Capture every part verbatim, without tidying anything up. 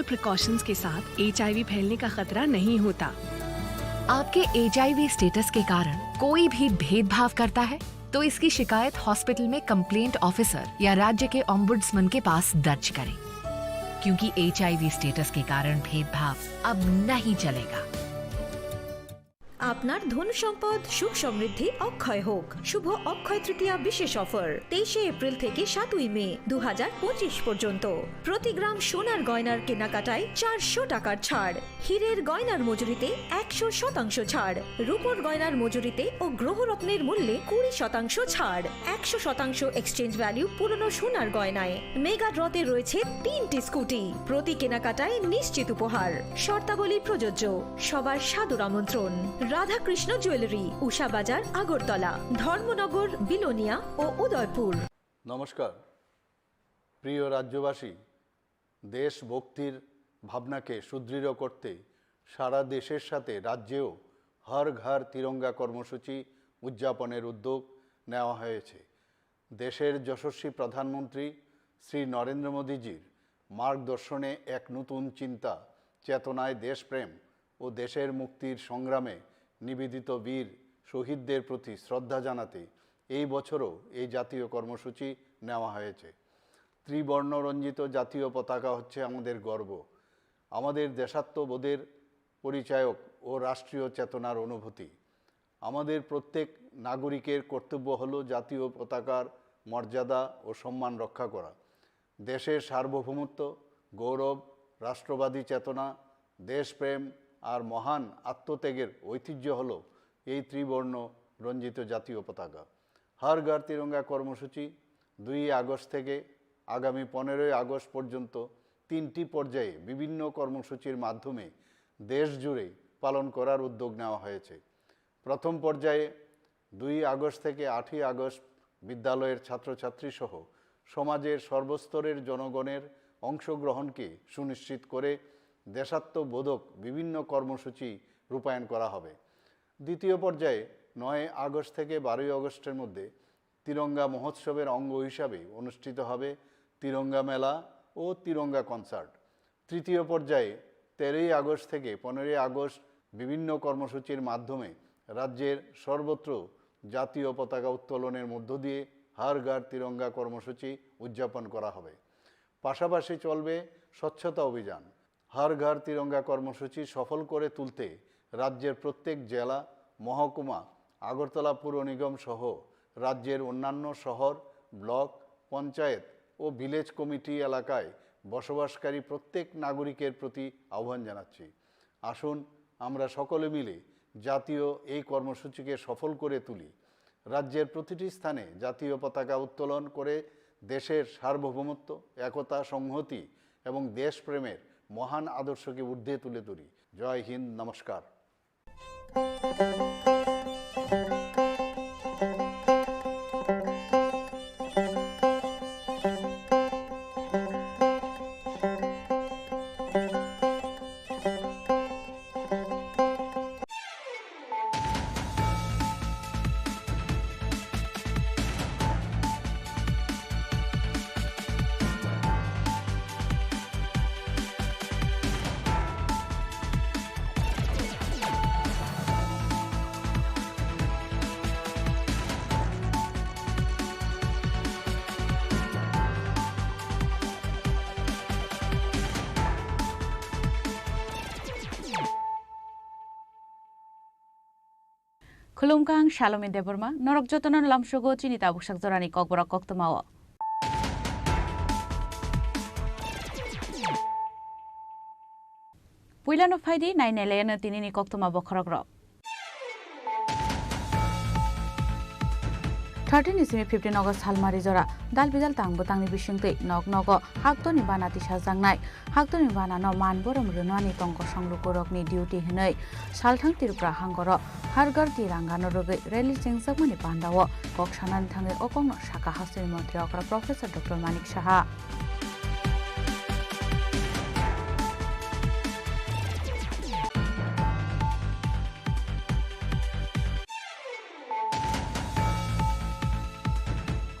प्रिकॉशंस के साथ एचआईवी फैलने का खतरा नहीं होता। आपके एचआईवी स्टेटस के कारण कोई भी भेदभाव करता है, तो इसकी शिकायत हॉस्पिटल में कंप्लेंट ऑफिसर या राज्य के ओम्बुड्समैन के पास दर्ज करें, क्योंकि एचआईवी स्टेटस के कारण भेदभाव अब नहीं चलेगा। আপনার ধন সম্পদ সুখ সমৃদ্ধি অক্ষয় হোক। শুভ অক্ষয় তৃতীয়া বিশেষ অফার তেইশে এপ্রিল থেকে সাতই মে দু হাজার পঁচিশ পর্যন্ত। প্রতি গ্রাম সোনার গয়নার কেনাকাটায় চারশো টাকার ছাড়, হীরের গয়নার মজুরিতে একশো শতাংশ ছাড়, রূপোর গয়নার মজুরিতে ও গ্রহরত্নের মূল্যে কুড়ি শতাংশ ছাড়, একশো শতাংশ এক্সচেঞ্জ ভ্যালু পুরনো সোনার গয়নায়। মেগা ড্রতে রয়েছে তিনটি স্কুটি, প্রতি কেনাকাটায় নিশ্চিত উপহার। শর্তাবলী প্রযোজ্য। সবার সাদর আমন্ত্রণ। রাধাকৃষ্ণ জুয়েলারি, উষা বাজার, আগরতলা, ধর্মনগর, বিলোনিয়া ও উদয়পুর। নমস্কার। প্রিয় রাজ্যবাসী, দেশভক্তির ভাবনাকে সুদৃঢ় করতে সারা দেশের সাথে রাজ্যেও হর ঘর তিরঙ্গা কর্মসূচি উদযাপনের উদ্যোগ নেওয়া হয়েছে। দেশের যশস্বী প্রধানমন্ত্রী শ্রী নরেন্দ্র মোদীজির মার্গদর্শনে এক নতুন চিন্তা, চেতনায় দেশপ্রেম ও দেশের মুক্তির সংগ্রামে নিবেদিত বীর শহীদদের প্রতি শ্রদ্ধা জানাতে এই বছরও এই জাতীয় কর্মসূচি নেওয়া হয়েছে। ত্রিবর্ণ রঞ্জিত জাতীয় পতাকা হচ্ছে আমাদের গর্ব, আমাদের দেশাত্মবোধের পরিচায়ক ও রাষ্ট্রীয় চেতনার অনুভূতি। আমাদের প্রত্যেক নাগরিকের কর্তব্য হলো জাতীয় পতাকার মর্যাদা ও সম্মান রক্ষা করা। দেশের সার্বভৌমত্ব, গৌরব, রাষ্ট্রবাদী চেতনা, দেশপ্রেম আর মহান আত্মত্যাগের ঐতিহ্য হলো এই ত্রিবর্ণ রঞ্জিত জাতীয় পতাকা। হর ঘর তিরঙ্গা কর্মসূচি দুই আগস্ট থেকে আগামী পনেরোই আগস্ট পর্যন্ত তিনটি পর্যায়ে বিভিন্ন কর্মসূচির মাধ্যমে দেশ জুড়ে পালন করার উদ্যোগ নেওয়া হয়েছে। প্রথম পর্যায়ে দুই আগস্ট থেকে আটই আগস্ট বিদ্যালয়ের ছাত্রছাত্রী সহ সমাজের সর্বস্তরের জনগণের অংশগ্রহণকে সুনিশ্চিত করে দেশাত্মবোধক বিভিন্ন কর্মসূচি রূপায়ণ করা হবে। দ্বিতীয় পর্যায়ে নয় আগস্ট থেকে বারোই আগস্টের মধ্যে তিরঙ্গা মহোৎসবের অঙ্গ হিসাবে অনুষ্ঠিত হবে তিরঙ্গা মেলা ও তিরঙ্গা কনসার্ট। তৃতীয় পর্যায়ে তেরোই আগস্ট থেকে পনেরোই আগস্ট বিভিন্ন কর্মসূচির মাধ্যমে রাজ্যের সর্বত্র জাতীয় পতাকা উত্তোলনের মধ্য দিয়ে হর ঘর তিরঙ্গা কর্মসূচি উদযাপন করা হবে। পাশাপাশি চলবে স্বচ্ছতা অভিযান। হর ঘর তিরঙ্গা কর্মসূচি সফল করে তুলতে রাজ্যের প্রত্যেক জেলা, মহকুমা, আগরতলা পুর নিগম সহ রাজ্যের অন্যান্য শহর, ব্লক, পঞ্চায়েত ও ভিলেজ কমিটি এলাকায় বসবাসকারী প্রত্যেক নাগরিকের প্রতি আহ্বান জানাচ্ছি, আসুন আমরা সকলে মিলে জাতীয় এই কর্মসূচিকে সফল করে তুলি। রাজ্যের প্রতিটি স্থানে জাতীয় পতাকা উত্তোলন করে দেশের সার্বভৌমত্ব, একতা, সংহতি এবং দেশপ্রেমের মহান আদর্শকে ঊর্ধ্বে তুলে ধরি। জয় হিন্দ, নমস্কার। Khulumkha, ang Salome Debbarma, norok jotono lamsogo chini tabuksak jorani kokborok koktwmao. Puilano phaidi, nai nailayano tinini koktwma bokhorokrok. Thirteen ni simi fifteen August salmari jora dal bidal tang bwtangni bisingtwi nok nogo haktorni bana tisajaknai. Haktorni banano man borom rwnani tong kosong lukurokni duty hwnwi salthang Tripura hangoro Har Ghar Tirangano rwgwi rally chengjakmani pandao kok sanani thangwi o kokno sakha hasteni montri okra Professor Doctor Manik Saha.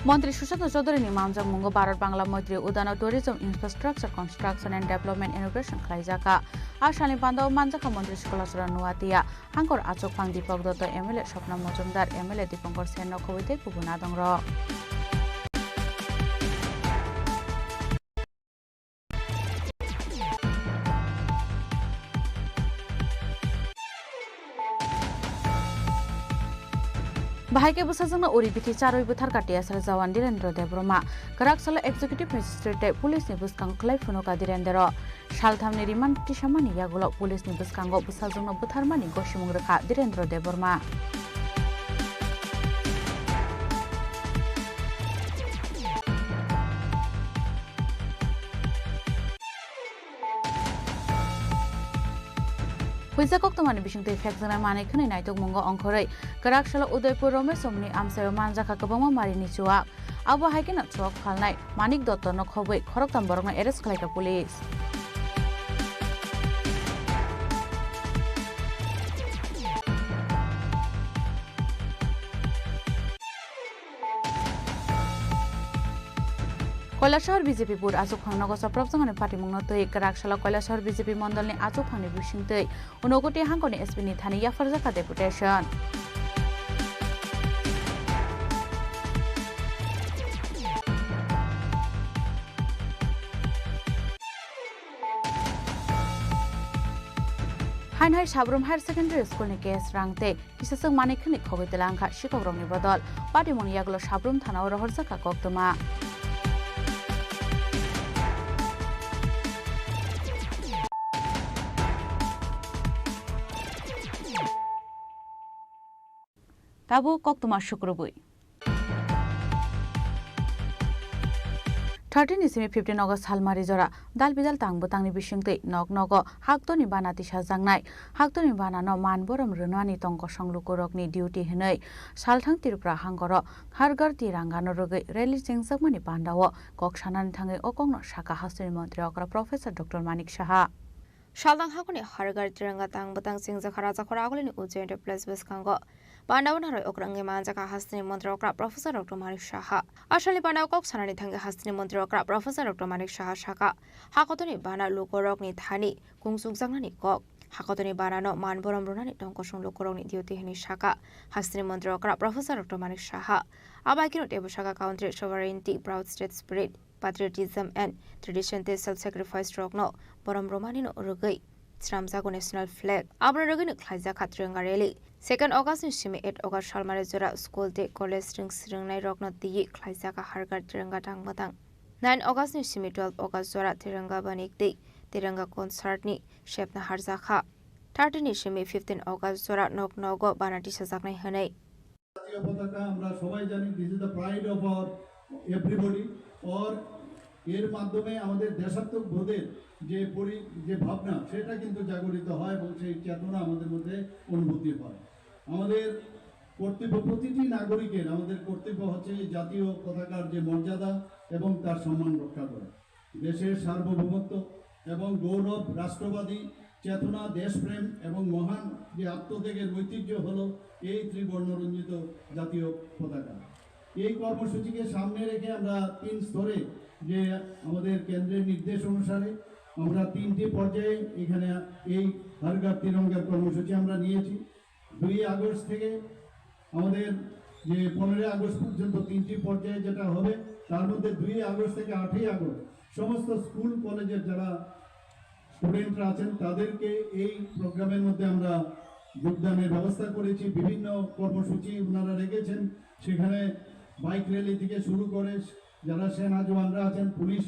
Montri Sushant Chaudhary ni manjakmungo Bharat Bangla Moitri Udan o Tourism Infrastructure Construction and Development Inauguration khlaijakha. A salni pandao manjakha Montri Shukla Charan Noatia, Hangkor Achukphang Deepak Dutta M L A, Swapna Majumdar M L A, Dipankar Sen, Nokhobai tei kubun adongrok. Bahai khe bwsajwkno uri bithi charwi bwtharkha T S R jawan Dhirendra Debbarma. Kwrak salo Executive Magistrate tei police ni bwskango khlai phunuka Dhirendra. Salthamni remand tisamani yagulo police ni bwskango bwsajwkno bwtharmani gosimung rwkha Dhirendra Debbarma. Huijak koktwmani bisingtwi phekjaknai manwi khwnwi naitokmungo ongkhorwi kwrak salo Udaipur Romesomni amchaio manjakha kwbangma marini chuwak. Abo hai kheno chuwak phalnai Manik Dotto no khobwi khoroktham borokno arrest khlaikha police. Kailasahar B J P booth achukphang nogo chopropjak hwnwi patimungno twi kwrak salo Kailasahar B J P mondolni achukphangni bisingtwi Unakoti hangkoni S P ni thani yapharjakha deputation. Hainhai Sabrum Higher Secondary School ni case rang tei kisaswk manwi khwnwi khogwi twlang kha sikokrokni bodol. Patimungni yagulo Sabrum thana o rohorjakha koktwma. Tabuk koktwma sukrubwi. Thirteen ni simi fifteen August salmari jora dal bidal tang bwtangni bisingtwi nok nogo haktorni bana tisajaknai. Haktorni banano man borom rwnani tong kosong lukurokni duty hwnwi salthang Tripura hangoro Har Ghar Tiranga no rwgwi rally chengjakmani pandao kok sanani thangwi o kokno sakha hasteni montri okra Professor Doctor Manik Saha. Salthang hakuni Har Ghar Tiranga tang bwtang chengjakha Rajakhor agulini Ujjain Enterprise bwskango. Pandao narwk okra wngwi manjakha hasteni montri okra Professor Doctor Manik Saha. Asalni pandao kok sanani thangwi hasteni montri okra Professor Doctor Manik Saha sakha, hakotoni bana lukurokni thani kungsukjaknani kok. Hakotoni banano man borom rwnani tong kosong lukurokni duty hwnwi sakha hasteni montri okra Professor Doctor Manik Saha. Abaikeno teibo sakha country sovereignty, proud state spirit, patriotism and tradition tei self sacrifice rokno borom rwmani no rwgwi swnamjago national flag. Aboni rwgwino khlaijakha Tripura rally. Second August ni simi eight August salmari jora school tei college ring swrwngnai rokno twiwi khlaijakha Har Ghar Tiranga tang bwtang. Nine August ni simi twelve August jora Tiranga banik tei Tiranga concert ni sepna harjakha. Thirteen ni simi fifteen August jora nok nogo bana tisajaknai hwnwi. জাতীয় পতাকা আমরা সবাই জানি, this is the pride of our everybody, or এর মাধ্যমে আমাদের দেশাত্মক বোধের যে পরি-, যে ভাবনা, সেটা কিন্তু জাগরিত হয় এবং সেই চেতনা আমাদের মধ্যে অনুভূতি হয়। আমাদের কর্তব্য, প্রতিটি নাগরিকের আমাদের কর্তব্য হচ্ছে এই জাতীয় পতাকার যে মর্যাদা এবং তার সম্মান রক্ষা করা। দেশের সার্বভৌমত্ব এবং গৌরব, রাষ্ট্রবাদী চেতনা, দেশপ্রেম এবং মহান যে আত্মত্যাগের ঐতিহ্য হলো এই ত্রিবর্ণরঞ্জিত জাতীয় পতাকা। এই কর্মসূচিকে সামনে রেখে আমরা তিন স্তরে যে আমাদের কেন্দ্রের নির্দেশ অনুসারে আমরা তিনটি পর্যায়ে এখানে এই হর ঘর তিরঙ্গার কর্মসূচি আমরা নিয়েছি। দুই আগস্ট থেকে আমাদের যে পনেরোই আগস্ট পর্যন্ত তিনটি পর্যায়ে যেটা হবে, তার মধ্যে দুই আগস্ট থেকে আটই আগস্ট সমস্ত স্কুল কলেজের যারা স্টুডেন্টরা আছেন, তাদেরকে এই প্রোগ্রামের মধ্যে আমরা যোগদানের ব্যবস্থা করেছি। বিভিন্ন কর্মসূচি ওনারা রেখেছেন, সেখানে বাইক র্যালি থেকে শুরু করে যারা সেনা জওয়ানরা আছেন, পুলিশ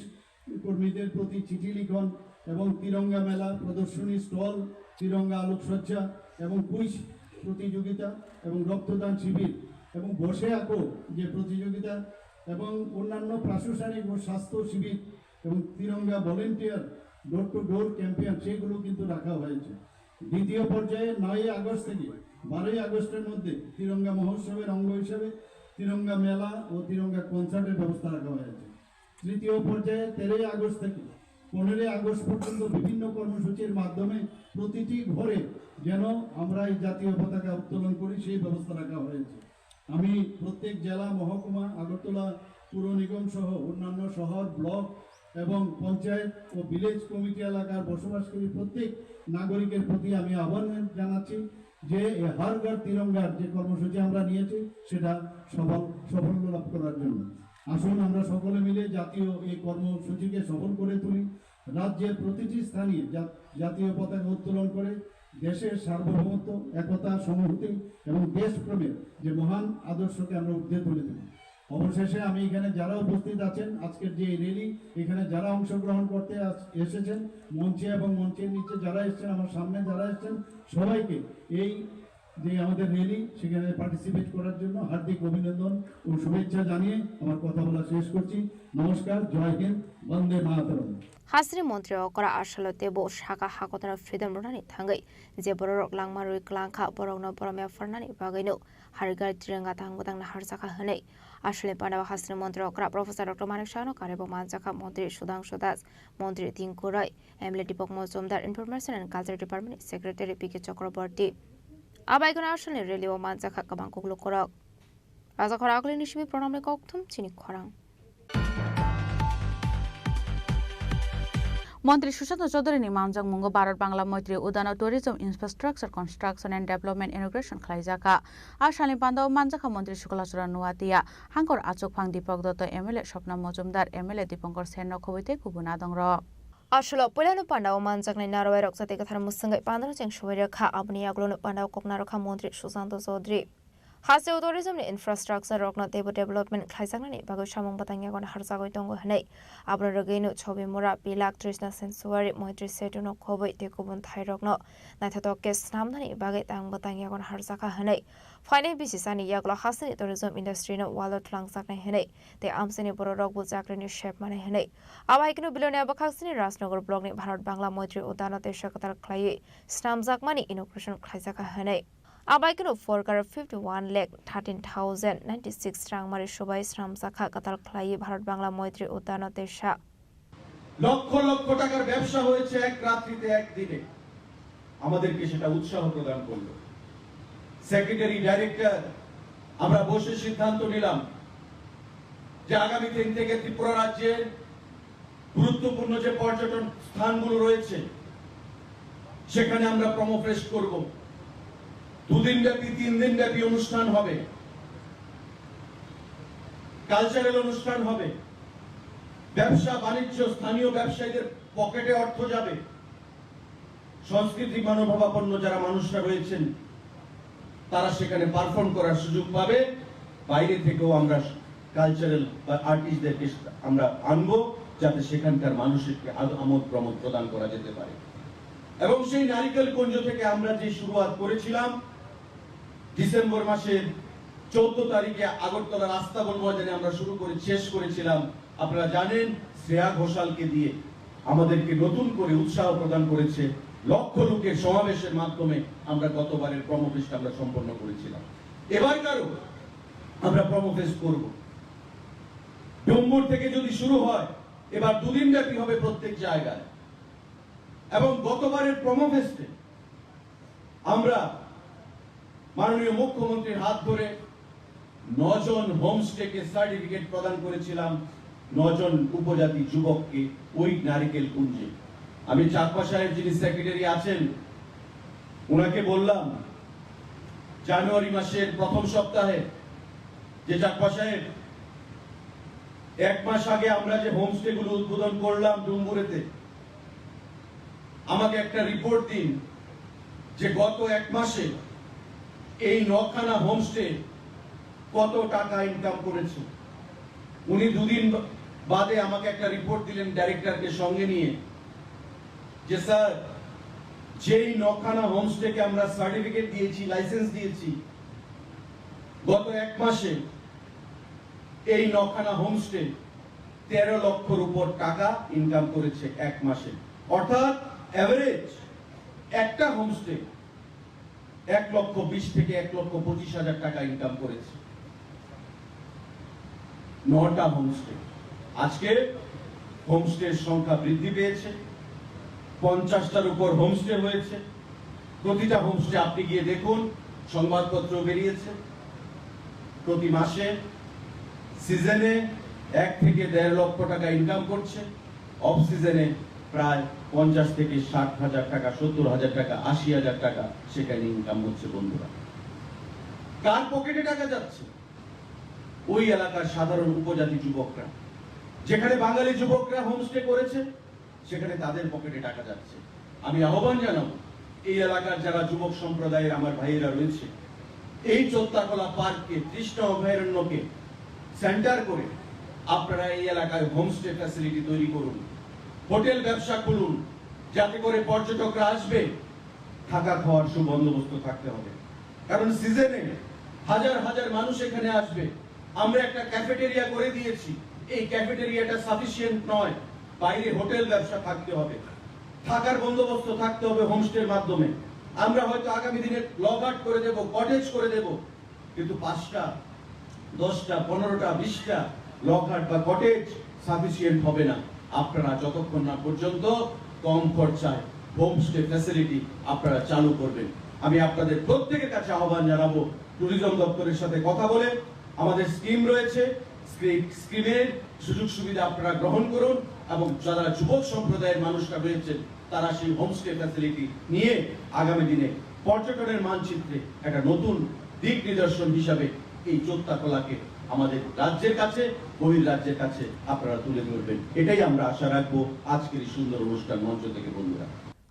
কর্মীদের প্রতি চিঠি লিখন এবং তিরঙ্গা মেলা, প্রদর্শনী স্টল, তিরঙ্গা আলোকসজ্জা এবং কুইজ প্রতিযোগিতা এবং রক্তদান শিবির এবং বসে আঁকো যে প্রতিযোগিতা এবং অন্যান্য প্রশাসনিক ও স্বাস্থ্য শিবির এবং তিরঙ্গা ভলেন্টিয়ার ডোর টু ডোর ক্যাম্পেইন, সেগুলো কিন্তু রাখা হয়েছে। দ্বিতীয় পর্যায়ে নয়ই আগস্ট থেকে বারোই আগস্টের মধ্যে তিরঙ্গা মহোৎসবের অঙ্গ হিসেবে তিরঙ্গা মেলা ও তিরঙ্গা কনসার্টের ব্যবস্থা রাখা হয়েছে। তৃতীয় পর্যায়ে তেরোই আগস্ট থেকে পনেরোই আগস্ট পর্যন্ত বিভিন্ন কর্মসূচির মাধ্যমে প্রতিটি ঘরে যেন আমরা এই জাতীয় পতাকা উত্তোলন করি, সেই ব্যবস্থা রাখা হয়েছে। আমি প্রত্যেক জেলা, মহকুমা, আগরতলা পৌর নিগম সহ অন্যান্য শহর, ব্লক এবং পঞ্চায়েত ও ভিলেজ কমিটি এলাকার বসবাসকারী প্রত্যেক নাগরিকের প্রতি আমি আহ্বান জানাচ্ছি যে এই হর ঘর তিরঙ্গার যে কর্মসূচি আমরা নিয়েছি, সেটা সফল সাফল্য লাভ করার জন্য। আসুন আমরা সকলে মিলে জাতীয় এই কর্মসূচিকে সফল করে তুলি। রাজ্যের প্রতিটি স্থানে জা- জাতীয় পতাকা উত্তোলন করে দেশের সার্বভৌমত্ব, একতা, সংহতি এবং দেশপ্রেমের যে মহান আদর্শকে আমরা ঊর্ধ্বে তুলে তুলি। অবশেষে আমি এখানে যারা উপস্থিত আছেন, আজকের যে এই র‍্যালি, এখানে যারা অংশগ্রহণ করতে আস- এসেছেন, মঞ্চে এবং মঞ্চের নিচে যারা এসেছেন, আমার সামনে যারা এসেছেন, সবাইকে এই যে আমাদের র‍্যালি, সেখানে পার্টিসিপেট করার জন্য হার্দিক অভিনন্দন ও শুভেচ্ছা জানিয়ে আমার কথা বলা শেষ করছি। নমস্কার, জয় হিন্দ, বন্দে মাতরম। Hasini montri okra asalo teibo saka hakotano freedom rwnani thangwi je bororok langma rwi kwlangkha, borokno borom yapharnani bagwino harigar tirenga tang bwtang naharjakha hwnwi aswlni pandao hasini montri okra Professor Doctor Manik Sahano karwi bo manjakha montri Sudhangshu Das, montri Tinku Roy, M L A Deepak Majumdar, Information and Culture Department ni Secretary P K Chakraborty. Abaikon aswlni rally o manjakha kwbang kuklukorok. Rajakhor Aklini simi Pranamni kokthum chini khorang. Montri Sushant Chaudhary ni manjakmungo Bharat Bangla Moitri Udano Tourism Infrastructure Construction and Development Inauguration khlaijakha. A salni pandao manjakha Montri Suklachara Nuatia, Hangkor Achukphang Deepak Dotto, M L A Swapna Majumdar, M L A Dipankar Sen, Nokhoboi tei kubun adongrok. Aswlo puilano pandao manjaknai narwai rok jati kwthar mwswngwi pandano cheng subai rwkha, aboni yagulono pandao kok narwkha Montri Sushant Chaudhary. Hasteo tourism ni infrastructure rokno teibo development khlaijaknani bagwi samung bwtang yago naharjagwi tongo hwnwi. Aboni rwgwino Chobimura, Pilak, Trishna Sanctuary, Moitri Setu, Nokhoboi tei kubun thairokno naithotok khe snamnani bagwi tang bwtang yago naharjakha hwnwi. Phainai bisi sani yagulo hasteni tourism industry no walo twlangjaknai hwnwi tei amchaini bororokbo chakrini sep manai hwnwi. Abaikeno Bilonia bwkhaksini Rajnagar block ni Bharat Bangla Moitri Udano teisa kwtal khlaiwi snamjakmani inauguration khlaijakha hwnwi. Abaikeno forkar fifty one lakh thirteen thousand ninety six rangmari subai snamjakha kwtal khlaiwi Bharat Bangla Moitri Udano teisa. Lakh লক্ষ টাকার ব্যবসা হয়েছে এক রাত্রিতে, একদিনে। আমাদেরকে সেটা উৎসাহ প্রদান করলো। সেক্রেটারি, ডাইরেক্টর, আমরা বসে সিদ্ধান্ত নিলাম যে আগামী দিন থেকে ত্রিপুরা রাজ্যে গুরুত্বপূর্ণ যে পর্যটন স্থানগুলো রয়েছে, সেখানে আমরা প্রমো ফেস্ট করব। দুদিন ব্যাপী, তিন দিন ব্যাপী অনুষ্ঠান হবে, কালচারাল অনুষ্ঠান হবে, ব্যবসা বাণিজ্য, স্থানীয় ব্যবসায়ীদের পকেটে অর্থ যাবে, সংস্কৃতি মনোভাবাপন্ন যারা মানুষরা রয়েছেন, তারা সেখানে পারফর্ম করার সুযোগ পাবে। বাইরে থেকেও আমরা কালচারাল বা আর্টিস্টদেরকে আমরা আনবো, যাতে সেখানকার মানুষকে আদ-, আমোদ প্রমোদ প্রদান করা যেতে পারে। এবং সেই নারিকেল কুঞ্জ থেকে আমরা যে শুরুয়াত করেছিলাম, ডিসেম্বর মাসের চোদ্দ তারিখে আগরতলার আস্তাবল ময়দানে আমরা শুরু করে শেষ করেছিলাম। আপনারা জানেন, শ্রেয়া ঘোষালকে দিয়ে আমাদেরকে নতুন করে উৎসাহ প্রদান করেছে। লক্ষ লোকের সমাবেশের মাধ্যমে আমরা গতবারের প্রমো ফেস্ট আমরা সম্পন্ন করেছিলাম। এবারকারও আমরা প্রমো ফেস্ট করব। ডুম্বুর থেকে যদি শুরু হয়, এবার দুদিন ব্যাপী হবে প্রত্যেক জায়গায়। এবং গতবারের প্রমো ফেস্টে আমরা মাননীয় মুখ্যমন্ত্রীর হাত ধরে নজন হোমস্টেকে সার্টিফিকেট প্রদান করেছিলাম, নজন উপজাতি যুবককে ওই নারিকেল কুঞ্জে। আমি চাকমা সাহেব, যিনি সেক্রেটারি আছেন, ওনাকে বললাম জানুয়ারি মাসের প্রথম সপ্তাহে যে, "চাকমা সাহেব, এক মাস আগে আমরা যে হোমস্টেগুলো উদ্বোধন করলাম ডুম্বুরেতে, আমাকে একটা রিপোর্ট দিন যে গত এক মাসে এই নখানা হোমস্টে কত টাকা ইনকাম করেছে।" উনি দুদিন বা-, বাদে আমাকে একটা রিপোর্ট দিলেন ডাইরেক্টরকে সঙ্গে নিয়ে যে, "স্যার, যেই নখানা হোমস্টেকে আমরা সার্টিফিকেট দিয়েছি, লাইসেন্স দিয়েছি, গত এক মাসে এই নখানা হোমস্টে তেরো লক্ষর উপর টাকা ইনকাম করেছে এক মাসে।" অর্থাৎ অ্যাভারেজ একটা হোমস্টে এক লক্ষ বিশ থেকে এক লক্ষ পঁচিশ হাজার টাকা ইনকাম করেছে নটা হোমস্টে। আজকে হোমস্টের সংখ্যা বৃদ্ধি পেয়েছে, পঞ্চাশটার উপর হোমস্টে হয়েছে। প্রতিটা হোমস্টে আপনি গিয়ে দেখুন, সংবাদপত্র বেরিয়েছে, প্রতি মাসে, সিজনে এক থেকে দেড় লক্ষ টাকা ইনকাম করছে, অফ সিজনে প্রায় পঞ্চাশ থেকে ষাট হাজার টাকা, সত্তর হাজার টাকা, আশি হাজার টাকা সেখানে ইনকাম হচ্ছে বন্ধুরা। কার পকেটে টাকা যাচ্ছে? ওই এলাকার সাধারণ উপজাতি যুবকরা। যেখানে বাঙালি যুবকরা হোমস্টে করেছে, সেখানে তাদের পকেটে টাকা যাচ্ছে। আমি আহ্বান জানাবো, এই এলাকার যারা যুবক সম্প্রদায়ের আমার ভাইয়েরা রয়েছে, এই চোত্তাকলা পার্ককে, তৃষ্ণা অভয়ারণ্যকে সেন্টার করে আপনারা এই এলাকায় হোমস্টে ফ্যাসিলিটি তৈরি করুন, হোটেল ব্যবসা খুলুন, যাতে করে পর্যটকরা আসবে, থাকা খাওয়ার সুবন্দোবস্ত থাকতে হবে। কারণ সিজনে হাজার হাজার মানুষ এখানে আসবে। আমরা একটা ক্যাফেটেরিয়া করে দিয়েছি, এই ক্যাফেটেরিয়াটা সাফিসিয়েন্ট নয়, বাইরে হোটেল ব্যবসা থাকতে হবে, থাকার বন্দোবস্ত থাকতে হবে হোমস্টের মাধ্যমে। আমরা হয়তো আগামী দিনে লগ আউট করে দেব, কটেজ করে দেব, কিন্তু পাঁচটা, দশটা, পনেরোটা, বিশটা লগ আউট বা কটেজ সাফিসিয়েন্ট হবে না। আপনারা যতক্ষণ না পর্যন্ত কম খরচায় হোমস্টে ফ্যাসিলিটি আপনারা চালু করবেন, আমি আপনাদের প্রত্যেকের কাছে আহ্বান জানাবো, ট্যুরিজম দপ্তরের সাথে কথা বলে আমাদের স্কিম রয়েছে, স্কি-, স্কিমের সুযোগ সুবিধা আপনারা গ্রহণ করুন এবং যারা যুবক সম্প্রদায়ের মানুষরা রয়েছেন, তারা সেই হোমস্টে ফ্যাসিলিটি নিয়ে আগামী দিনে পর্যটনের মানচিত্রে একটা নতুন দিক নিদর্শন হিসাবে এই চোত্তাকলাকে আমাদের রাজ্যের কাছে, বহির রাজ্যের কাছে আপনারা তুলে ধরবেন। এটাই আমরা আশা রাখবো আজকের এই সুন্দর অনুষ্ঠান মঞ্চ থেকে, বন্ধুরা।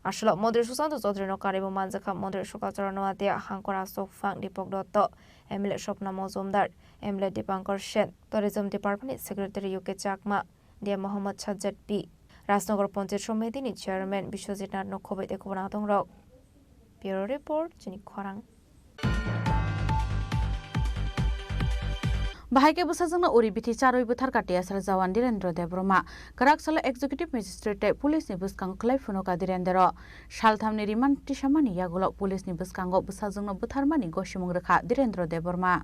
Aswk Montri Susanto Chaudhary no karwi bo manjakha Montri Sukal Charan Noatia, Hangkora Sokphang Deepak Dotto, M L A Swapna Mojumdar, M L A Dipankar Sen, Tourism Department ni Secretary U K Chakma, Dia Mohammad Sajjad P, Rajnagar Panchayat Samiti ni Chairman Biswajit Nath no khobwi tei khobor nadong rok. Bureau Report, chini khorang. Bahai khe bwsajwkno uri bithi charwi bwtharkha T S R jawan Dhirendra Debbarma. Kwrak salo Executive Magistrate tei police ni bwskango khlai phunuka Dhirendra. Salthamni remand tisamani yagulo police ni bwskango bwsajwkno bwtharmani gosimung rwkha Dhirendra Debbarma.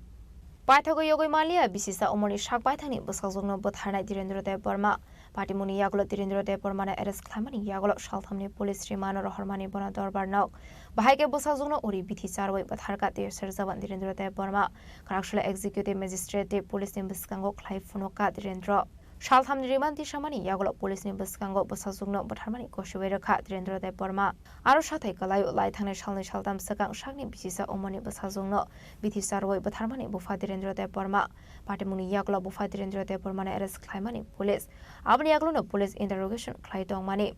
Paithakgo yogwi manliya, bisisa umorni sak baithangni bwsajwkno bwtharnai Dhirendra Debbarma. Patimungni yagulo Dhirendra Debbarmano arrest khlaimani yagulo salthamni police rimando rohormani bono dorbar nok. Bahai khe bwsajwkno uri bithi charwi bwtharkha T S R jawan Dhirendra Debbarma. Kwrak salo Executive Magistrate tei police ni bwskango khlai phunuka Dhirendra. Salthamni remand tisamani yagulo police ni bwskango bwsajwkno bwtharmani gosimung rwkha Dhirendra Debbarma. Aro sathai kwlaio lai thangnai salnwi saltham swkang sakni bisisa umorni bwsajwkno bithi charwi bwtharmani bupha Dhirendra Debbarma. Patimungni yagulo bupha Dhirendra Debbarmano arrest khlaimani police. Aboni yagulono police interrogation khlai tongmani.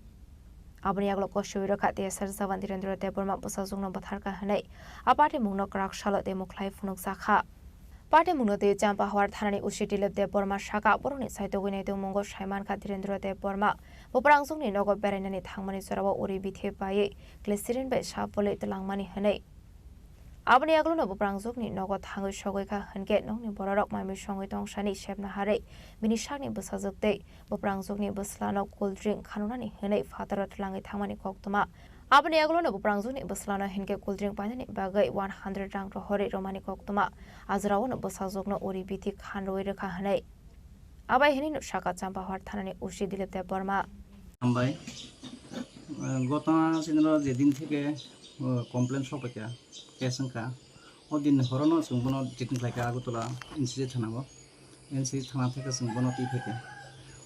Aboni yagulo gosimung rwkha T S R jawan Dhirendra Debbarma bwsajwkno bwtharkha hwnwi. A patimungno kwrak salo tei mukhlai phunukjakha. Patimungno tei Champahowar thanani O C Dilip Debbarma sakha, borokni saitogwi naitongmungo saimankha Dhirendra Debbarma. Buprangjwkni nogo berainani thangmani jorao uri bithi paiwi glycerin bai sabolwi twlangmani hwnwi. Aboni yagulono buprangjwkni nogo thangwi sogwi kha hwnkhe nokni bororok mai mui songwi tongsani sepna harwi bini sakni bwsajwk tei buprangjwkni bwslano cold drink khanunani hwnwi phataro twlangwi thangmani koktwma. Aboni yagulono buprangjwkni bwslano hinkhe cold drink painani bagwi one hundred rang rohorwi romani koktwma. A jorao no bwsajwkno uri bithi khan rwui rwkha hwnwi. Abai hwnwi no sakha Champahowar thanani O C Dilip Debbarma. Hambai. Gotona sinro jedin theke, uh, complaint sokpaikha, case wngkha. O din horono chwng bono detain khlaikha Agartala N C C thanao. N C thana theke chwng bono twi phaikha.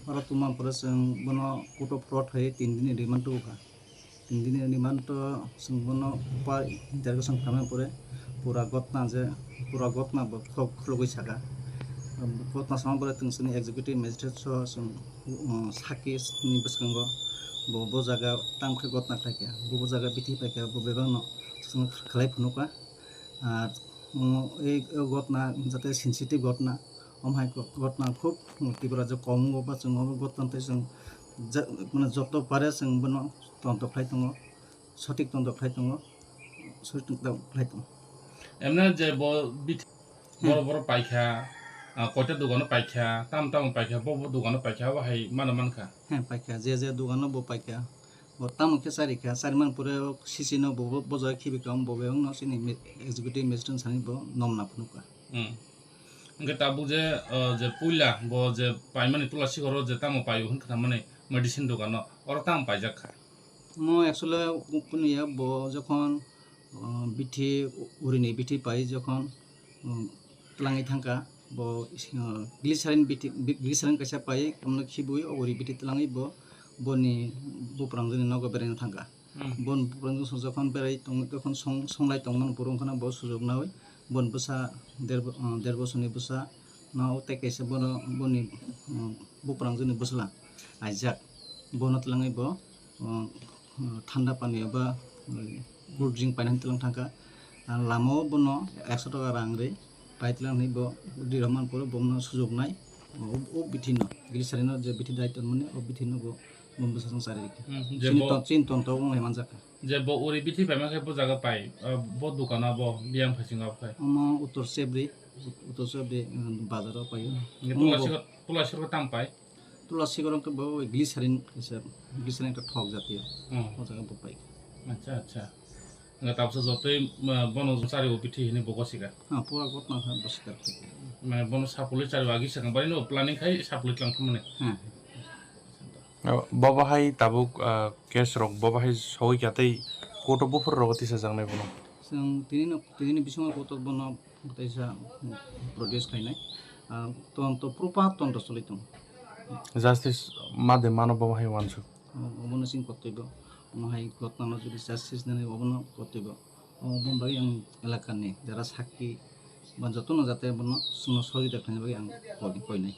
Oro tuma pore chwng bono court of fraud hai tin dini remand tubukha. Tin dini remand to chwng bono pa interrogation khamya pore pura gotna je pura gotna bo khulok khulogwi saka. Gotna sama pore chwng chini executive magistrate so chwng, um, saki ni bwskango bo, bo jaga tamo khe gotna khlaikha, bo, bo jaga bithi paikha, bo bebakno chwng khlai phunukha. Ar, um, ei, ei gotna jate sensitive gotna, om hai go-, gotna khub Tripura je kom wngbo ba chwng obo gotna tei chwng ja-, mane joto pare chwng bono todonto khlai tongo, sothik todonto khlai tongo, sothik todonto khlai tongo. Emne je bo bithi-, hmm, boro boro paikha, ah, koita dogano paikha, tam tam paikha, bo bo dogano paikha, abo hai mano mankha. He, paikha, je je dogano bo paikha, bo tamo khe charikha, chariman pore o C C no bo, bo, bo jaga khibikha, bo bebakno chini me-, executive magistrate sani bo nomna phunukha. Hmm. Hwnkhe tabuk je, uh, je puila bo je paimani tula sikoro je tamo paio hwn kha tamani medicine dogano, oro tamo paijak kha? Mo actually kunu ya bo jokhon, uh, bithi urini bithi pai jokhon, um, twlangwi thangkha, Bo, uh, glycerin bithi, bi-, glycerin kaisa pai, omono khibui o uri bithi twlangwi bo, boni buprang jani nogo beraina thangkha. Hmm. Bon buprang jani jokhon berai tong, jokhon song, songlai tongmani borok wngkhana bo sujok nawi, bon bwsa der bo-, uh, der bosorni bwsa no tei kaisa bono boni, uh, buprang jani bwsla aijak. Bono twlangwi bo, uh, uh, thanda pani eba, uh, cool drink painani twlang thangkha. Ah, lamao bono ekso taka rang rwi pai twlang hinwi bo ri rwmani pore bono sujoknai. O, o bithi no, glycerin no je bithi dai tonmani, o bithi no bo, bo bwsajwk chari rikha. Hmm, je chini bo ton-, chini ton tabuk wng lai manjakha. Je bo uri bithi paima khe bo jaga pai, ah, bo dukano bo biyang phaisingo abo khai. Omo Uttor Chebri, Uttor Chebri, um, bazaro paio. Hmm, omo bo Tulasi, Tulasi ro tam pai. Tulasi gorong khe bo glycerin kaisa, glycerin ekta thok jatiyo. Hmm. O jaga bo pai. Acha, acha. Nga tabsa jotoi, ma, bono chari o bithi hini bo gosika. Ha, pura gotna ha bo sikar khe. Mane bono sapului chari o agi sakang bari no planning khai sapului tlang thumane. Ha. Abo hai tabuk, ah, case rok bo hai soi kya tei court o buphur rogo tisa jaknai bono. Chwng tini no, tini ni bisingo court o bono Teisa, mm, produce khainai, ah, tonto, proper tonto choli tongo. Justice ma de mano bo hai wansuk. O-, obono chwng kotoibo, omo hai gotnano jodi justice nani obono kotoibo. Omo bagwi ang elakani jara sakki ba jotono jate bono chwngno sohojita khlaina bagwi ang koi-, koinai.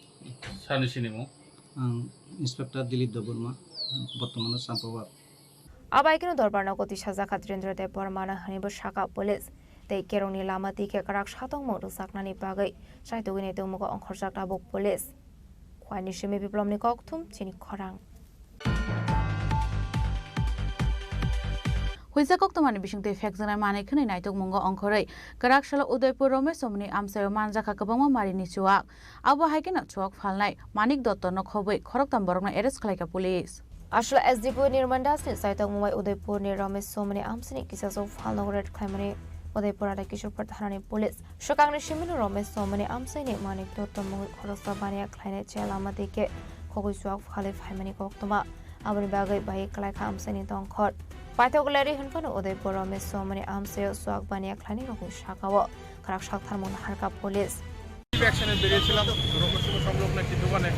Sani sinimo? Ang Inspector Dilip Debbarma, bortomano Champawat. Abaikeno dorbarno koti sajak kha Dhirendra Debbarmano hwnwi bo sakha police. Tei kerongni lama twi khe kwrak satongmung rwjaknani bagwi chaitugwi naitugmungo ongkhorjak tabuk police. Khwaini simi Biplomni kokthum chini khorang. Huijak koktwmani bisingtwi phekjaknai manwi khwnwi naitugmungo ongkhorwi kwrak salo Udaipur Romesh Somani amchaio manjakha kwbangma marini chuak. Abo hai kheno chuak phalnai Manik Dotto no khobwi khoroktham borokno arrest khlaikha police. Aswk S D P O Nirman Das ni saitok mumai Udaipur ni Ramesh Somani amsini kisa sok phalno raid khlaimani Udaipur ada Kishorpur thana ni police. Swkang ni simi no Ramesh Somani amsini Manik Dotto mungwi khoroksa baniya khlainai chela ma twi khe khogwi chuak phalwi phaimani koktwma. Aboni bagwi bai kwlai kha amsini tongkhor. Paithak leri hwnphano Udaipur Ramesh Somani amsaio chuak baniya khlainai rokni saka o kwrak saktharmung naharkha police. Action-এ বেরিয়েছিলাম, রমেশর সংলগ্ন একটি দোকানে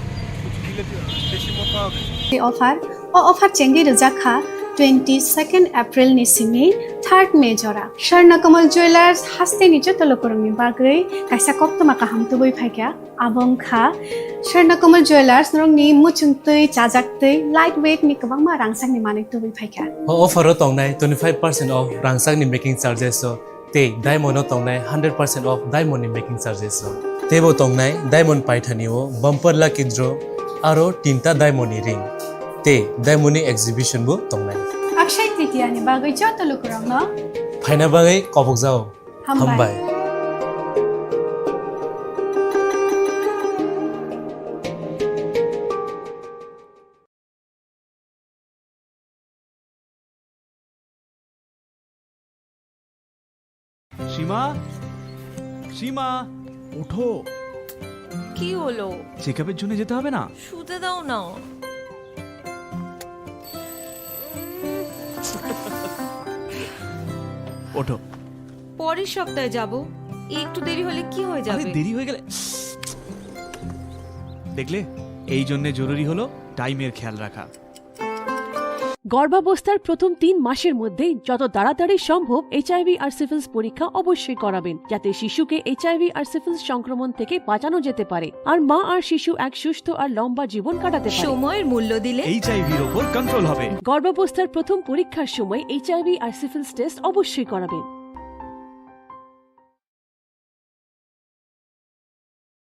কিছু বিলেতি দেশি মদ পাওয়া গেছে। Offer, o offer chengwi rwjak kha twenty second April ni simi third May jora. Swarna Kamal Jewellers hasteni joto lukurokni bagwi kaisa koktwma kaham tubui phaikha, abo wngkha Swarna Kamal Jewellers norokni muchungtwi, chajaktwi, light weight ni kwbangma rangchakni manwi tubui phaikha. O offer o tongnai twenty five percent off rangchakni making charges o. Tei diamond o tongnai hundred percent off diamond ni making charges o. Teibo tongnai diamond paithani o bumper lucky draw aro tinta diamond ni ring. Tei diamond ni exhibition bo tongnai. Akshay Tritiya ni bagwi joto lukurokno phaina bagwi kobokjao. Hambai. Hambai. সীমা, সীমা, ওঠো। কি হলো? চেকআপের জন্য যেতে হবে না? শুতে দাও না। ওঠো। পরের সপ্তাহে যাব। একটু দেরি হলে কি হয়ে আরে, যাবে? দেরি হয়ে গেলে, দেখলে, এই জন্য জরুরি হলো টাইমের খেয়াল রাখা। গর্ভাবস্থার প্রথম তিন মাসের মধ্যেই যত তাড়াতাড়ি সম্ভব এইচআইভি আর সিফিলিস পরীক্ষা অবশ্যই করাবেন, যাতে শিশুকে এইচআইভি আর সিফিলিস সংক্রমণ থেকে বাঁচানো যেতে পারে, আর মা আর শিশু এক সুস্থ আর লম্বা জীবন কাটাতে পারে। সময়ের মূল্য দিলে এইচআইভির ওপর কন্ট্রোল হবে। গর্ভাবস্থার প্রথম পরীক্ষার সময় এইচআইভি আর সিফিলিস টেস্ট অবশ্যই করাবেন।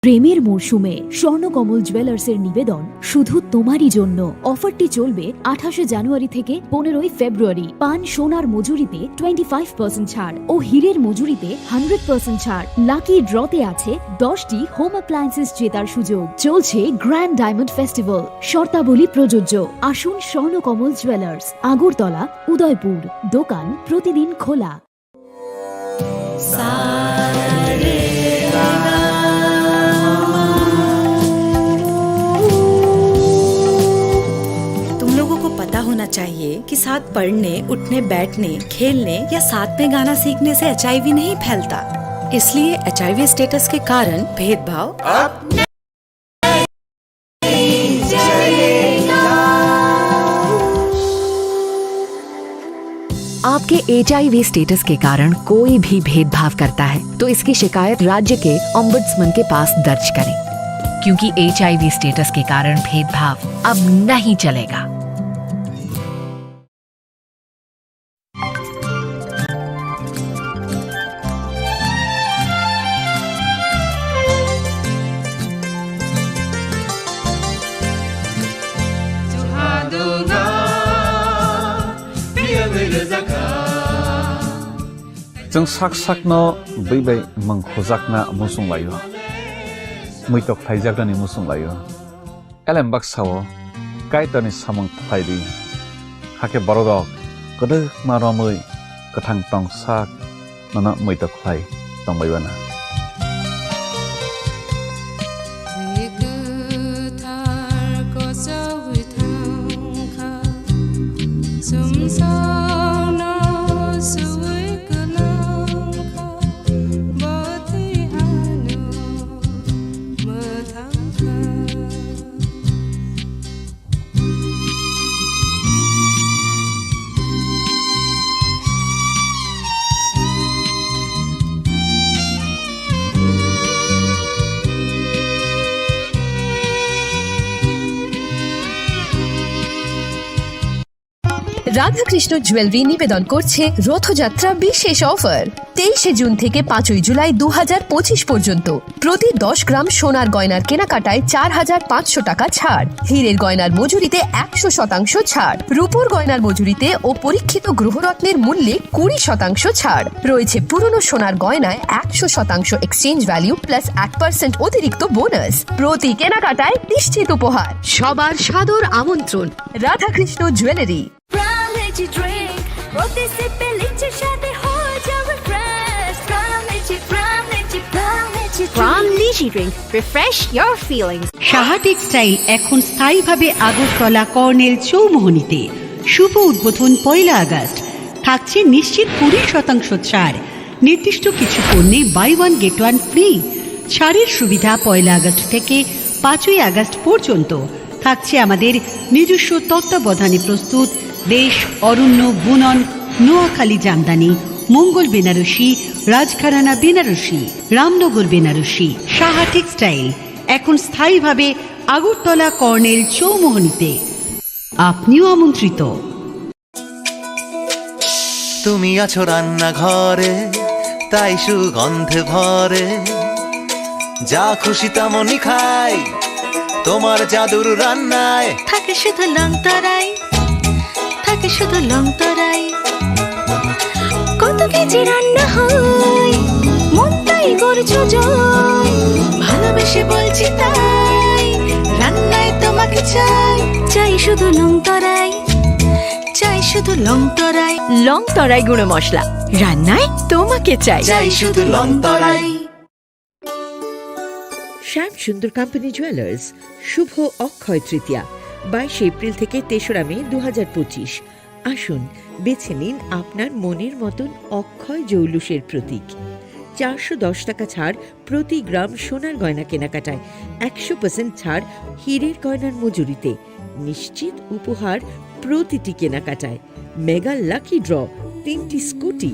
প্রেমের মরশুমে স্বর্ণকমল জুয়েলার্সের নিবেদন শুধু তোমারই জন্য। অফারটি চলবে আঠাশে জানুয়ারি থেকে পনেরোই ফেব্রুয়ারি। পান সোনার মজুরিতে টোয়েন্টি ফাইভ পার্সেন্ট ছাড় ও হীরের মজুরিতে হান্ড্রেড পার্সেন্ট ছাড়। লাকি ড্রতে আছে দশটি হোম অ্যাপ্লায়েন্সেস জেতার সুযোগ। চলছে গ্র্যান্ড ডায়মন্ড ফেস্টিভ্যাল, শর্তাবলী প্রযোজ্য। আসুন স্বর্ণকমল জুয়েলার্স, আগরতলা, উদয়পুর। দোকান প্রতিদিন খোলা। तुम लोगों को पता होना चाहिए कि साथ पढ़ने, उठने, बैठने, खेलने या साथ में गाना सीखने से एचआईवी नहीं फैलता। इसलिए एचआईवी स्टेटस के कारण भेदभाव अब आपके एचआईवी स्टेटस के कारण कोई भी भेदभाव करता है, तो इसकी शिकायत राज्य के ओम्बुड्समैन के पास दर्ज करें, क्योंकि एचआईवी स्टेटस के कारण भेदभाव अब नहीं चलेगा। Chwng sak sakno bwi bai mwng khujakna muchung laio, muitok khlaijaknani muchung laio. Elem baksa-o Kaitorni samung khlai di, hakhe borok rok kwdwkma romwi kwthang tong sak nono muitok khlai tongbai uanw. Radhakrishna jewellery নিবেদন করছে রথযাত্রা বিশেষ অফার। তেইশে জুন থেকে পাঁচই জুলাই দু হাজার পঁচিশ পর্যন্ত প্রতি দশ গ্রাম সোনার গয়নার কেনাকাটায় চার হাজার পাঁচশো টাকা ছাড়, হীরের গয়নার মজুরিতে একশো শতাংশ ছাড়, রূপোর গয়নার মজুরিতে ও পরীক্ষিত গ্রহরত্নের মূল্যে কুড়ি শতাংশ ছাড় রয়েছে। পুরনো সোনার গয়নায় একশো শতাংশ এক্সচেঞ্জ ভ্যালু প্লাস এক পার্সেন্ট অতিরিক্ত বোনাস। প্রতি কেনাকাটায় নিশ্চিত উপহার। সবার সাদর আমন্ত্রণ Radhakrishna jewellery. Prime Lychee Drink, প্রতি সিপে লিচি স্বাদে হয়ে যাবে fresh. Prime Lychee, Prime Lychee, Prime Lychee Drink। Prime Lychee Drink, refresh your feelings। Saha textile এখন স্থায়ীভাবে আগরতলা কর্নেল চৌমোহনীতে। শুভ উদ্বোধন পয়লা আগস্ট। থাকছে নিশ্চিত কুড়ি শতাংশ ছাড়। নির্দিষ্ট কিছু পণ্যে buy one get one free. ছাড়ের সুবিধা পয়লা আগস্ট থেকে পাঁচই আগস্ট পর্যন্ত। থাকছে আমাদের নিজস্ব তত্ত্বাবধানে প্রস্তুত দেশ, অরণ্য, বুনন, নোয়াখালী জামদানি, মঙ্গল বেনারসি, রাজঘরানা বেনারসি, রামনগর বেনারসি। সাহা টেক্সটাইল এখন স্থায়ীভাবে আগরতলা কর্নেল চৌমোহনীতে। আপনিও আমন্ত্রিত। তুমি আছো রান্নাঘরে, তাই সুগন্ধে ভরে। যা খুশি তেমনই খাই, তোমার জাদুর রান্নায়। থাকে শুধু লংতরাই, থাকে শুধু লংতরাই। কত কেজি রান্না হয়, মনটাই করছো জয়। ভালোবেসে বলছি তাই, রান্নায় তোমাকে চাই। চাই শুধু লংতরাই, চাই শুধু লংতরাই। লংতরাই গুঁড়ো মশলা, রান্নায় তোমাকে চাই। চাই শুধু লংতরাই। শ্যাম সুন্দর কোম্পানি জুয়েলার্স, শুভ অক্ষয় তৃতীয়া, বাইশে এপ্রিল থেকে তেসরা মে দু হাজার পঁচিশ। আসুন, বেছে নিন আপনার মনের মতন অক্ষয় জৌলুসের প্রতীক। চারশো দশ টাকা ছাড় প্রতি গ্রাম সোনার গয়না কেনাকাটায়, একশো পার্সেন্ট ছাড় হীরের গয়নার মজুরিতে, নিশ্চিত উপহার প্রতিটি কেনাকাটায়, মেগা লাকি ড্র, তিনটি স্কুটি,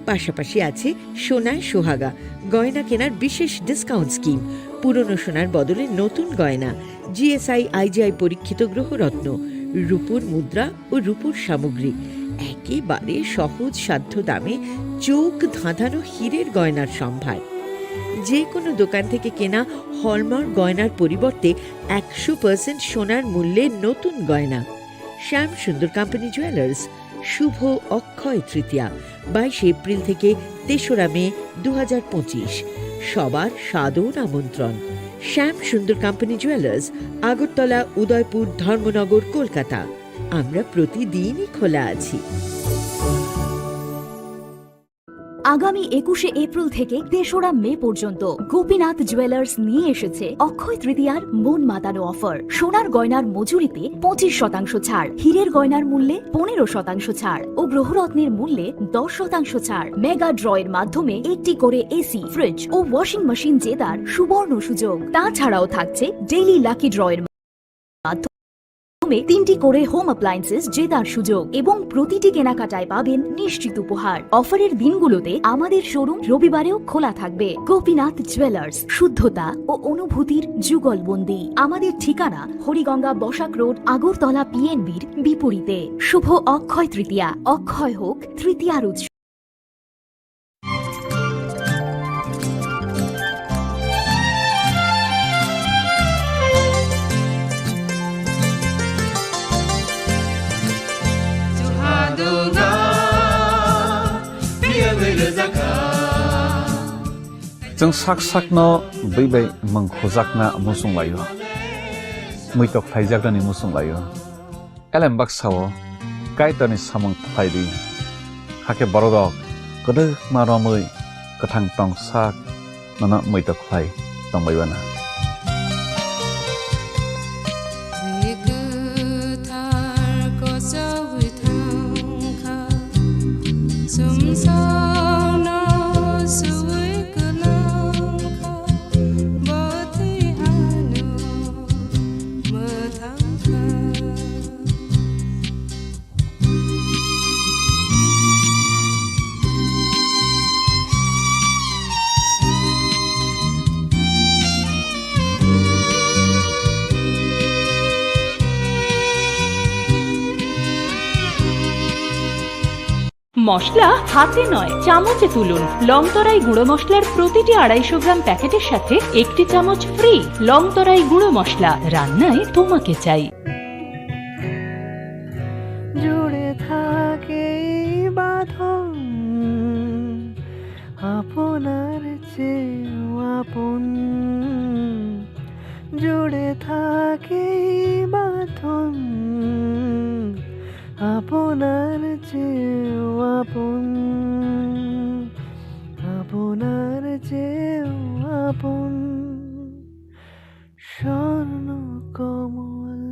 পাশাপাশি আছে সোনায় সোহাগা গয়না কেনার বিশেষ ডিসকাউন্ট স্কিম, পুরনো সোনার বদলে নতুন গয়না, জিএসআই আইজিআই পরীক্ষিত গ্রহরত্ন, রূপোর মুদ্রা ও রূপোর সামগ্রী। একেবারে সহজ সাধ্য দামে চোখ ধাঁধানো হীরের গয়নার সম্ভার। যে কোনো দোকান থেকে কেনা হলমার্ক গয়নার পরিবর্তে একশো পার্সেন্ট সোনার মূল্যে নতুন গয়না। শ্যাম সুন্দর কোম্পানি জুয়েলার্স, শুভ অক্ষয় তৃতীয়া, বাইশে এপ্রিল থেকে তেসরা মে দু হাজার পঁচিশ। সবার সাদর আমন্ত্রণ। শ্যাম সুন্দর কোম্পানি জুয়েলার্স, আগরতলা, উদয়পুর, ধর্মনগর, কলকাতা। আমরা প্রতিদিনই খোলা আছি। আগামী একুশে এপ্রিল থেকে তেসরা মে পর্যন্ত গোপীনাথ জুয়েলার্স নিয়ে এসেছে অক্ষয় তৃতীয়ার মন মাতানো অফার। সোনার গয়নার মজুরিতে পঁচিশ শতাংশ ছাড়, হীরের গয়নার মূল্যে পনেরো শতাংশ ছাড় ও গ্রহরত্নের মূল্যে দশ শতাংশ ছাড়। মেগা ড্রয়ের মাধ্যমে একটি করে এসি, ফ্রিজ ও ওয়াশিং মেশিন জেতার সুবর্ণ সুযোগ। তাছাড়াও থাকছে ডেইলি লাকি ড্রয়ের মাধ্যমে তিনটি করে হোম অ্যাপ্লায়েন্সেস জেতার সুযোগ এবং প্রতিটি কেনাকাটায় পাবেন নিশ্চিত উপহার। অফারের দিনগুলোতে আমাদের শোরুম রবিবারেও খোলা থাকবে। গোপীনাথ জুয়েলার্স, শুদ্ধতা ও অনুভূতির যুগলবন্দি। আমাদের ঠিকানা হরিগঙ্গা বসাক রোড, আগরতলা পিএনবির বিপরীতে। শুভ অক্ষয় তৃতীয়া, অক্ষয় হোক তৃতীয়ার উৎসব। Chwng sak sakno bwi bai mwng khujakna muchung laio, muitok khlaijaknani muchung laio. Elem baksa-o Kaitorni samung khlai di, hakhe bororok kwdwkma romwi kwthang tong sak nono muitok khlai tongbai uanw. Bwrwi kwthar kochogwi thangkha, chwngsano suwi kwlangkha, bo twi ano mwthangkha. মশলা হাতে নয়, চামচে তুলুন। লংতরাই গুঁড়ো মশলার প্রতিটি আড়াইশো গ্রাম প্যাকেটের সাথে একটি চামচ ফ্রি। লংতরাই গুঁড়ো মশলা, রান্নায় তোমাকে চাই। জুড়ে থাকে এই বাঁধন, আপনার চেয়েও আপন। জুড়ে থাকে এই বাঁধন, আপনার চেয়েও আপন, আপনার চেয়েও আপন। স্বর্ণ কমল।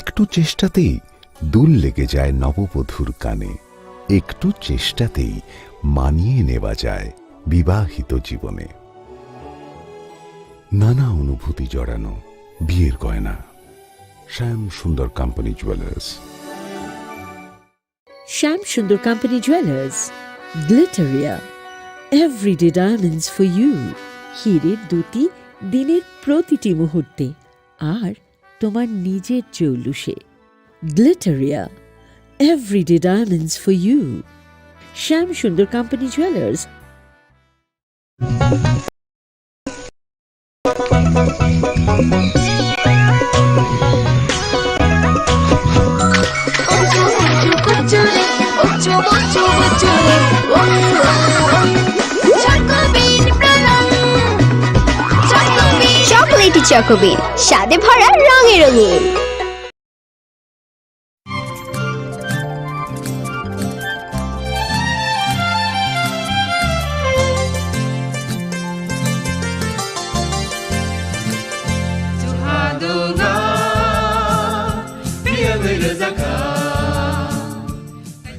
একটু চেষ্টাতেই দুল লেগে যায় নববধূর কানে, একটু চেষ্টাতেই মানিয়ে নেওয়া যায় বিবাহিত জীবনে। নানা অনুভূতি জড়ানো বিয়ের গয়না। শ্যাম Sundar company jewellers. Shyam Sundar company jewellers, Glitteria, everyday diamonds for you. হীরের দ্যুতি দিনের প্রতিটি মুহূর্তে, আর তোমার নিজের জৌলুসে। Glitteria, everyday diamonds for you. Shyam Sundar company jewellers. Chocolatey চকোবিন, স্বাদে ভরা, রঙে রঙিন।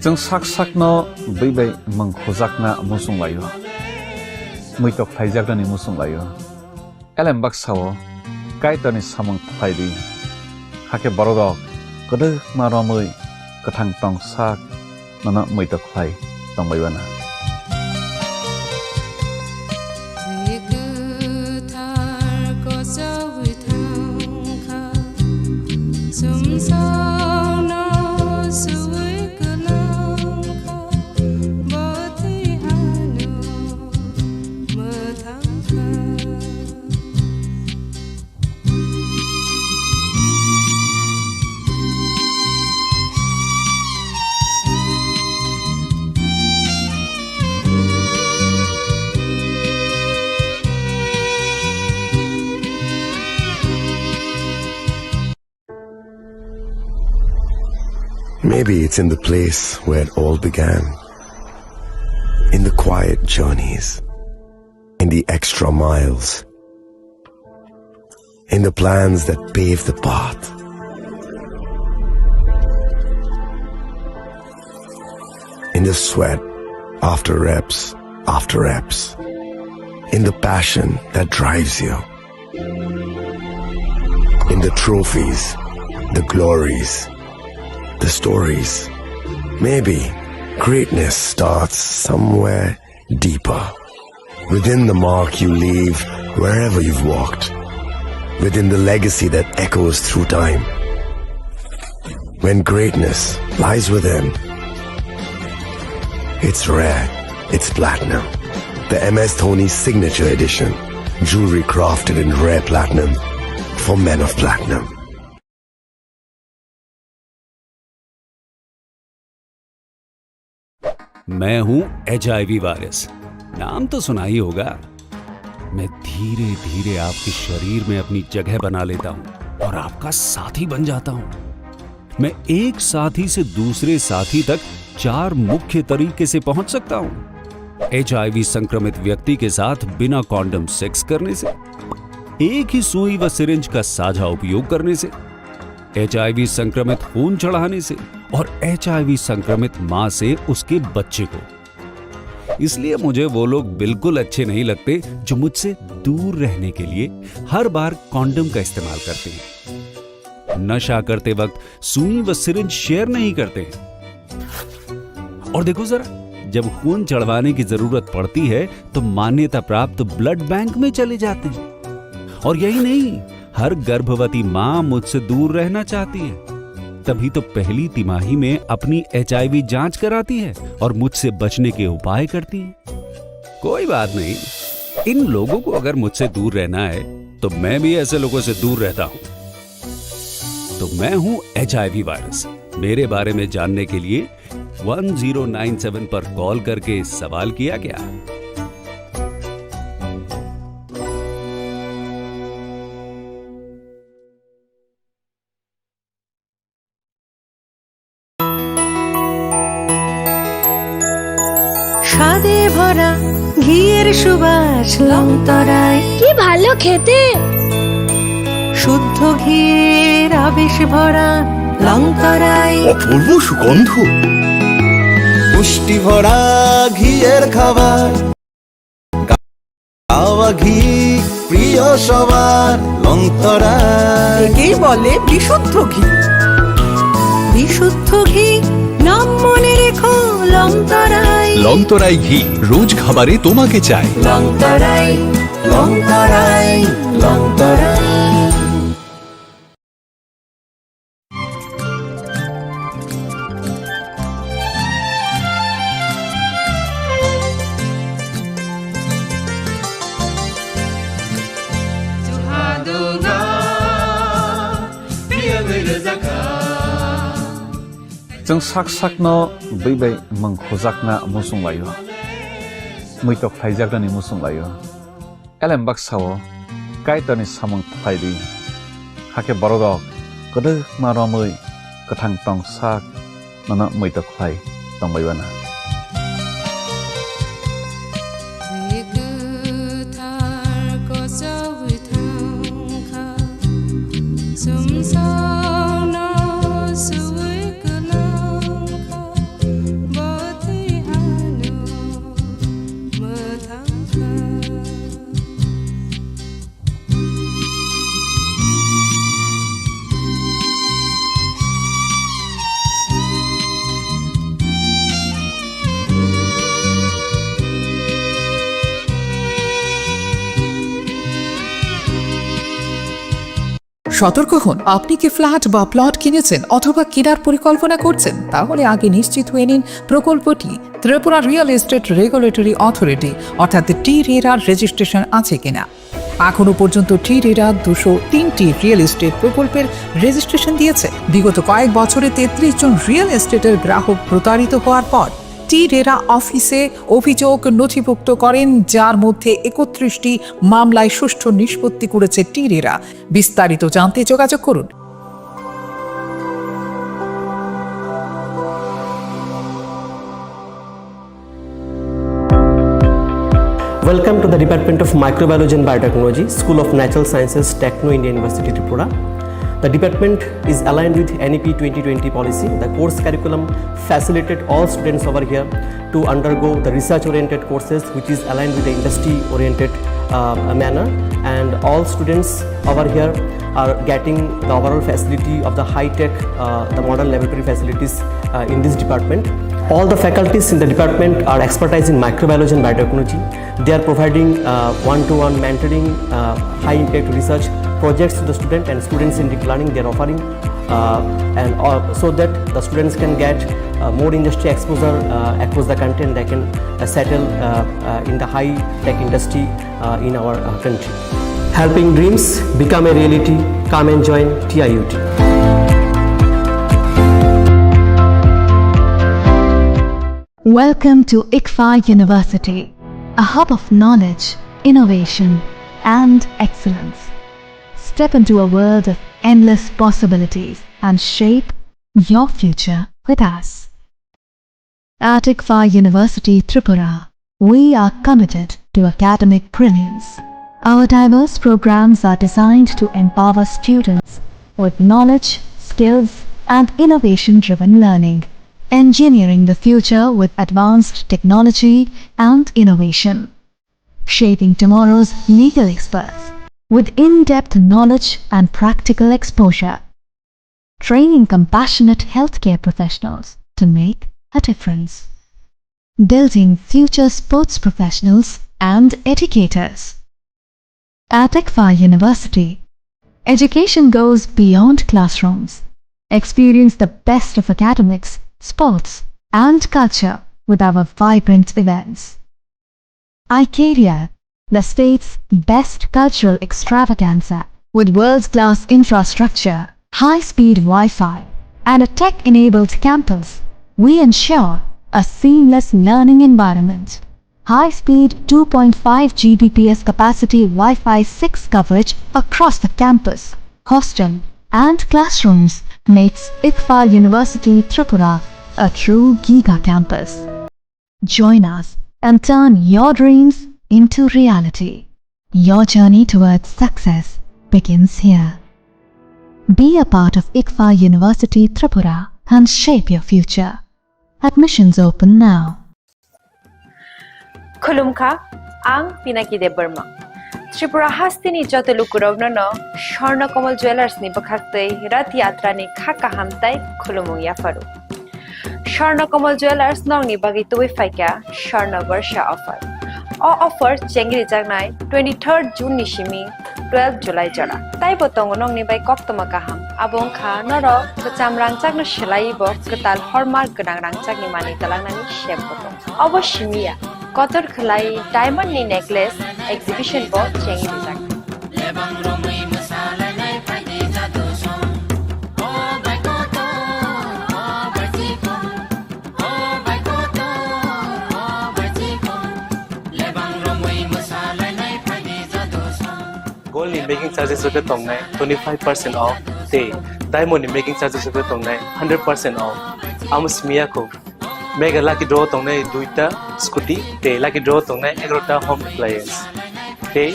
Chwng sak sakno bwi bai mwng khujakna muchung laio, muitok khlaijaknani muchung laio. Elem baksa-o Kaitorni samung khlai di, hakhe bororok kwdwkma romwi kwthang tong sak nono muitok khlai tongbai uanw. Bwrwi kwthar kochogwi thangkha, chwngsano suwi kwlangkha, bo twi ano mwthangkha. Maybe it's in the place where it all began. In the quiet journeys, in the extra miles, in the plans that pave the path, in the sweat after reps, after reps, in the passion that drives you, in the trophies, the glories, the stories. Maybe greatness starts somewhere deeper, within the mark you leave wherever you've walked, within the legacy that echoes through time. When greatness lies within, it's rare, it's platinum. The M S Dhoni Signature Edition, jewelry crafted in rare platinum for men of platinum. मैं हूं HIV virus. नाम तो सुना ही होगा। मैं धीरे धीरे आपके शरीर में अपनी जगह बना लेता हूं और आपका साथी बन जाता हूं। मैं एक साथी से दूसरे साथी तक चार मुख्य तरीके से पहुंच सकता हूं। एचआईवी संक्रमित व्यक्ति के साथ बिना कॉन्डम सेक्स करने से, एक ही सुई व सिरिंज का साझा उपयोग करने से, एचआईवी संक्रमित खून चढ़ाने से और एचआईवी संक्रमित मां से उसके बच्चे को। इसलिए मुझे वो लोग बिल्कुल अच्छे नहीं लगते जो मुझसे दूर रहने के लिए हर बार कॉन्डम का इस्तेमाल करते हैं, नशा करते वक्त सुई व सिरिंज शेयर नहीं करते हैं। और देखो जरा, जब खून चढ़वाने की जरूरत पड़ती है, तो मान्यता प्राप्त ब्लड बैंक में चले जाते हैं। और यही नहीं, हर गर्भवती मां मुझसे दूर रहना चाहती है, तभी तो पहली तिमाही में अपनी एचआईवी जांच कराती है और मुझसे बचने के उपाय करती है। कोई बात नहीं, इन लोगों को अगर मुझसे दूर रहना है, तो मैं भी ऐसे लोगों से दूर रहता हूं। तो मैं हूं एचआईवी वायरस। मेरे बारे में जानने के लिए वन ज़ीरो नाइन सेवन पर कॉल करके सवाल किया क्या? স্বাদে ভরা ঘিয়ের সুবাস লংতরায়। কি ভালো খেতে। শুদ্ধ ঘিয়ের আবেশ ভরা লংতরায়। অপূর্ব সুগন্ধ। পুষ্টি ভরা ঘিয়ের খাবার। কাওয়া ঘি প্রিয় সবার লংতরায়। একেই বলে বিশুদ্ধ ঘি। বিশুদ্ধ ঘি, নাম মনে রেখো লংতরায়। লংতরাই ঘি রোজ খাবারে তোমাকে চাই। লংতরায়, লংতরায়, Longtharai. Chwng sak sakno bwi bai mwng khujakna muchung laio, muitok khlaijaknani muchung laio. Elem baksa-o Kaitorni samung khlai di, hakhe borok rok kwdwkma romwi kwthang tong sak nono muitok khlai tongbai uanw. সতর্ক হন, আপনি কি ফ্ল্যাট বা প্লট কিনেছেন অথবা কেনার পরিকল্পনা করছেন? তাহলে আগে নিশ্চিত হয়ে নিন প্রকল্পটি Tripura real estate regulatory authority অর্থাৎ টি রেরার রেজিস্ট্রেশন আছে কিনা। এখনো পর্যন্ত টি রেরা দুশো তিনটি রিয়েল এস্টেট প্রকল্পের রেজিস্ট্রেশন দিয়েছে। বিগত কয়েক বছরে তেত্রিশ জন রিয়েল এস্টেটের গ্রাহক প্রতারিত হওয়ার পর টি রেরা অফিসে অভিযোগ নথিভুক্ত করেন, যার মধ্যে একত্রিশটি মামলায় সুষ্ঠু নিষ্পত্তি করেছে টি রেরা। বিস্তারিত জানতে যোগাযোগ করুন। Welcome to the Department of Microbiology and Biotechnology, School of Natural Sciences, Techno India University, Tripura. The department is aligned with N E P twenty twenty policy. The course curriculum facilitate all students over here to undergo the research-oriented courses, which is aligned with the industry-oriented, uh, manner. And all students over here are getting the overall facility of the high-tech, uh, the modern laboratory facilities, uh, in this department. All the faculties in the department are expertise in microbiology and biotechnology. They are providing, uh, one-to-one mentoring, uh, high-impact research projects to the student and student-centric learning they are offering, uh, and, uh, so that the students can get, uh, more industry exposure, uh, across the country, and they can, uh, settle, uh, uh, in the high-tech industry, uh, in our, uh, country. Helping dreams become a reality. Come and join T I U T. Welcome to ICFAI University, a hub of knowledge, innovation, and excellence. Step into a world of endless possibilities and shape your future with us. At ICFAI University Tripura, we are committed to academic brilliance. Our diverse programs are designed to empower students with knowledge, skills, and innovation-driven learning, engineering the future with advanced technology and innovation, shaping tomorrow's legal experts with in-depth knowledge and practical exposure, training compassionate healthcare professionals to make a difference, building future sports professionals and educators. At ICFAI University, education goes beyond classrooms. Experience the best of academics, sports, and culture with our vibrant events. iCaria, the state's best cultural extravaganza, with world-class infrastructure, high-speed Wi-Fi, and a tech-enabled campus, we ensure a seamless learning environment. High-speed two point five G B P S capacity Wi-Fi six coverage across the campus, hostel, and classrooms makes ICFAI University Tripura a true giga campus. Join us and turn your dreams into reality. Your journey towards success begins here. Be a part of ICFAI University Tripura and shape your future. Admissions open now. Khulumkha, ang Pinaki Debbarma. Tripura hasteni joto lukurokno no Swarna Kamal Jewellers ni bwkhaktwi Rath Yatra ni kha kaham tai khulumung yapharu. Swarna Kamal Jewellers nokni bagwi tubui phaikha Swarna Barsha offer. O offer chengrijaknai twenty-third June ni simi twelve July jora. Taibo tongo nokni bai koktwma kaham. Abo wngkha norok kwcham rangchakno swlaiwi bo kwtal hallmark gwnang rangchakni manwi twlangnani sep bo tongo. Obo simi ya, kotor khwlai diamond ni necklace exhibition bo chengrijak. Gold ni making charges rok khe tongnai twenty five percent off, tei diamond ni making charges rok khe tongnai hundred percent off. Amo simi ya kho. Mega lucky draw tongnai duita scooty, tei lucky draw tongnai egarota home appliance. Tei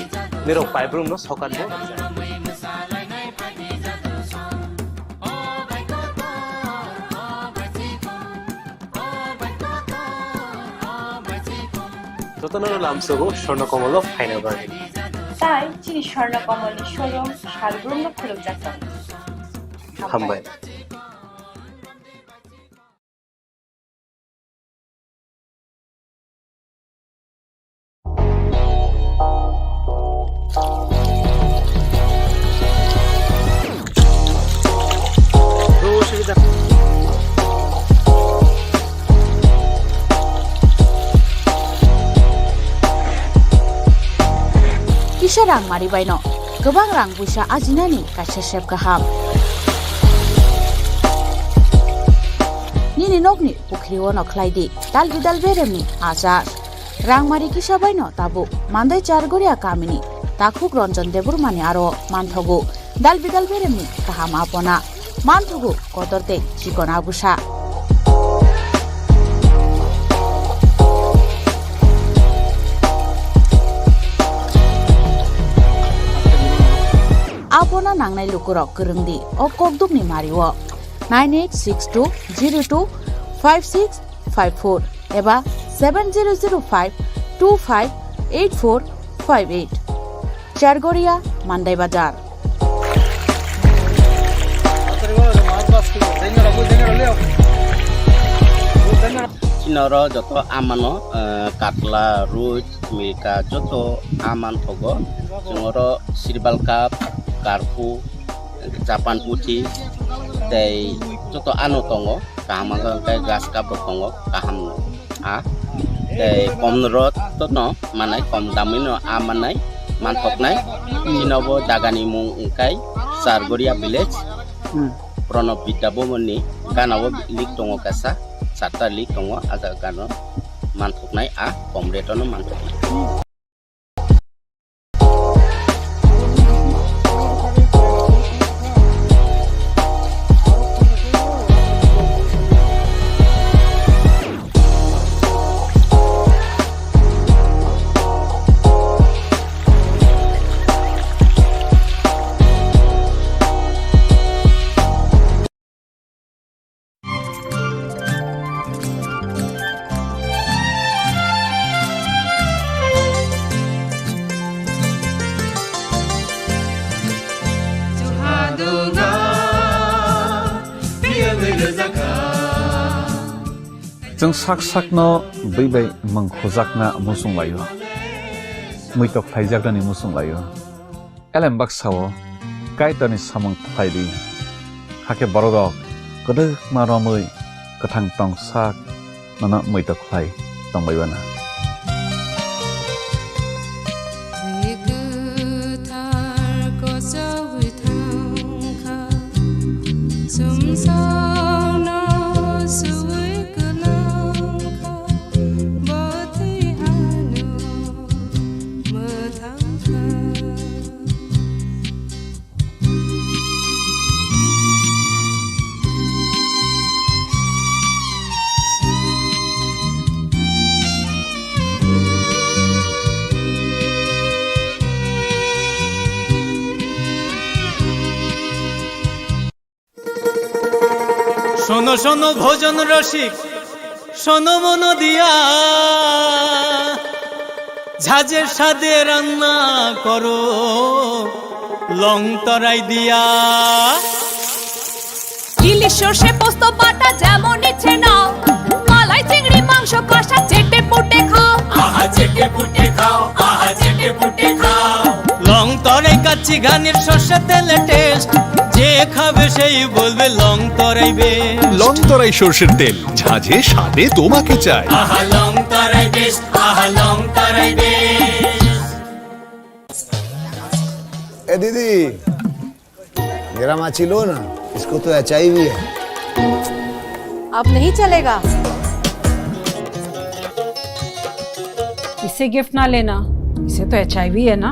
nirok paibrumno sokat bo. Jotono lamsogo Swarna Kamal o phaina bagwi. Tai chini Swarna Kamal ni showroom salbrumno khulumjak tongo. Hambai. Kisa rang mari baino kwbang rang puisa ajinani kaisa sep kaham. Nini nokni pukhri o no khlai di dal bidal beremni achar. Rangmari kisa baino tabuk Mandai Chargoria kamini takhuk Ranjan Debbarmani aro manthogo dal bidal beremni kaham apona, manthogo kotor tei chikon abusa. Pona nangnai lukurok kwrwng di o kokdukni mario nine eight six two zero two five six five four eba seven zero zero five two five eight four five eight. Chargoria, Mandai Bazar. Chini oro joto amano, eh, katla, ruj, milka, joto aman thogo. Chwng oro sirbal cup, karpu, Japan puthi, tei joto ano tongo. Kaham wngkha hwnkhe grass cup rok tongo, kaham no. A, tei kom rot no manai, kom damwi no a manai, manthoknai. Chini bo jaga ni mung wngkha Chargoria village. Hmm. Pranab Vidya Bhavan ni gana o link tongo kaisa, charta link tongo, a jaga no manthoknai, a kom rate no manthoknai. Chwng sak sakno bwi bai mung khujakna muchung laio, muitok khlaijaknani muchung laio. Elem baksa-o Kaitorni samung khlai di, hakhe bororok kwdwkma romwi kwthang tong sak nono muitok khlai tongbai uanw. Twi kwthar kochogwi thangkha, sumsokno suwi kwlangkha, bo twi ano mwthangkha. শোনো শোনো ভজন রসিক, শোনো মন দিয়া, ঝাঁঝে স্বাদে রান্না করো লং তরাই দিয়া। ইলিশ সর্ষে পোস্ত বাটা যেমন ইচ্ছে নাও, মালাই চিংড়ি মাংস কষা চেটে পুটে খাও। আহা চেটে পুটে খাও, আহা চেটে পুটে খাও। লং তরাই কাচ্চি ঘানির সর্ষে তেলে টেস্ট, যে খাবে সেই বলবে লং তরাই বেশ। লং তরাই সর্ষের তেল, ঝাঁঝে স্বাদে তোমাকে চাই। আহা লং তরাই বেশ, আহা লং তরাই বেশ। ए दीदी, मेरा माची लो ना, इसको तो एचआईवी है। अब नहीं चलेगा। इसे गिफ्ट ना लेना, इसे तो एचआईवी है ना।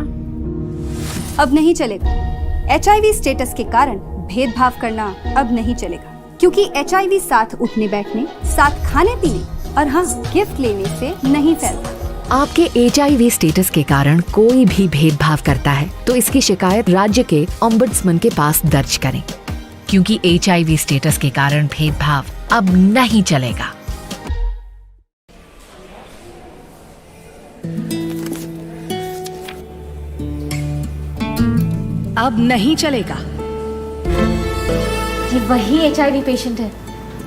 अब नहीं चलेगा। एचआईवी स्टेटस के कारण भेदभाव करना अब नहीं चलेगा, क्योंकि एचआईवी साथ उठने बैठने, साथ खाने पीने और हाँ, गिफ्ट लेने से नहीं फैलता। आपके एचआईवी स्टेटस के कारण कोई भी भेदभाव करता है, तो इसकी शिकायत राज्य के ओम्बड्समैन के पास दर्ज करें, क्योंकि एचआईवी स्टेटस के कारण भेदभाव अब नहीं चलेगा। अब नहीं चलेगा। ये वही एचआईवी पेशेंट है,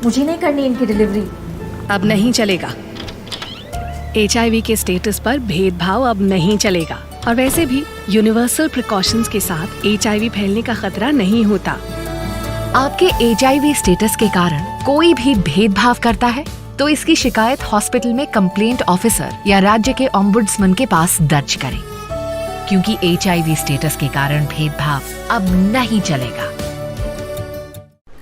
मुझे नहीं करनी इनकी डिलीवरी। अब नहीं चलेगा। एचआईवी के स्टेटस पर भेदभाव अब नहीं चलेगा। और वैसे भी यूनिवर्सल प्रिकॉशंस के साथ एचआईवी फैलने का खतरा नहीं होता। आपके एचआईवी स्टेटस के कारण कोई भी भेदभाव करता है, तो इसकी शिकायत हॉस्पिटल में कंप्लेंट ऑफिसर या राज्य के ओम्बुड्समैन के पास दर्ज करें, क्योंकि एचआईवी स्टेटस के कारण भेदभाव अब नहीं चलेगा।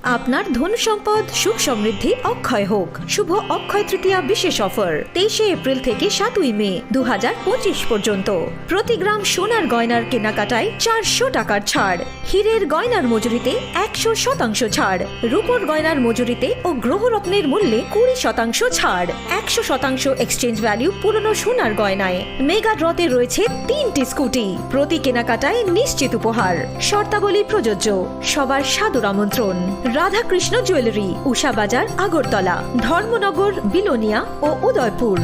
আপনার ধন সম্পদ সুখ সমৃদ্ধি অক্ষয় হোক। শুভ অক্ষয় তৃতীয়া বিশেষ অফার তেইশে এপ্রিল থেকে সাতই মে দু হাজার পঁচিশ পর্যন্ত। প্রতি গ্রাম সোনার গয়নার কেনাকাটায় চারশো টাকার ছাড়, হীরের গয়নার মজুরিতে একশো শতাংশ ছাড়, রূপোর গয়নার মজুরিতে ও গ্রহরত্নের মূল্যে কুড়ি শতাংশ ছাড়, একশো শতাংশ এক্সচেঞ্জ ভ্যালু পুরনো সোনার গয়নায়। মেগা ড্রতে রয়েছে তিনটি স্কুটি, প্রতি কেনাকাটায় নিশ্চিত উপহার। শর্তাবলী প্রযোজ্য। সবার সাদর আমন্ত্রণ। রাধাকৃষ্ণ জুয়েলারি, উষা বাজার, আগরতলা, ধর্মনগর, বিলোনিয়া ও উদয়পুর।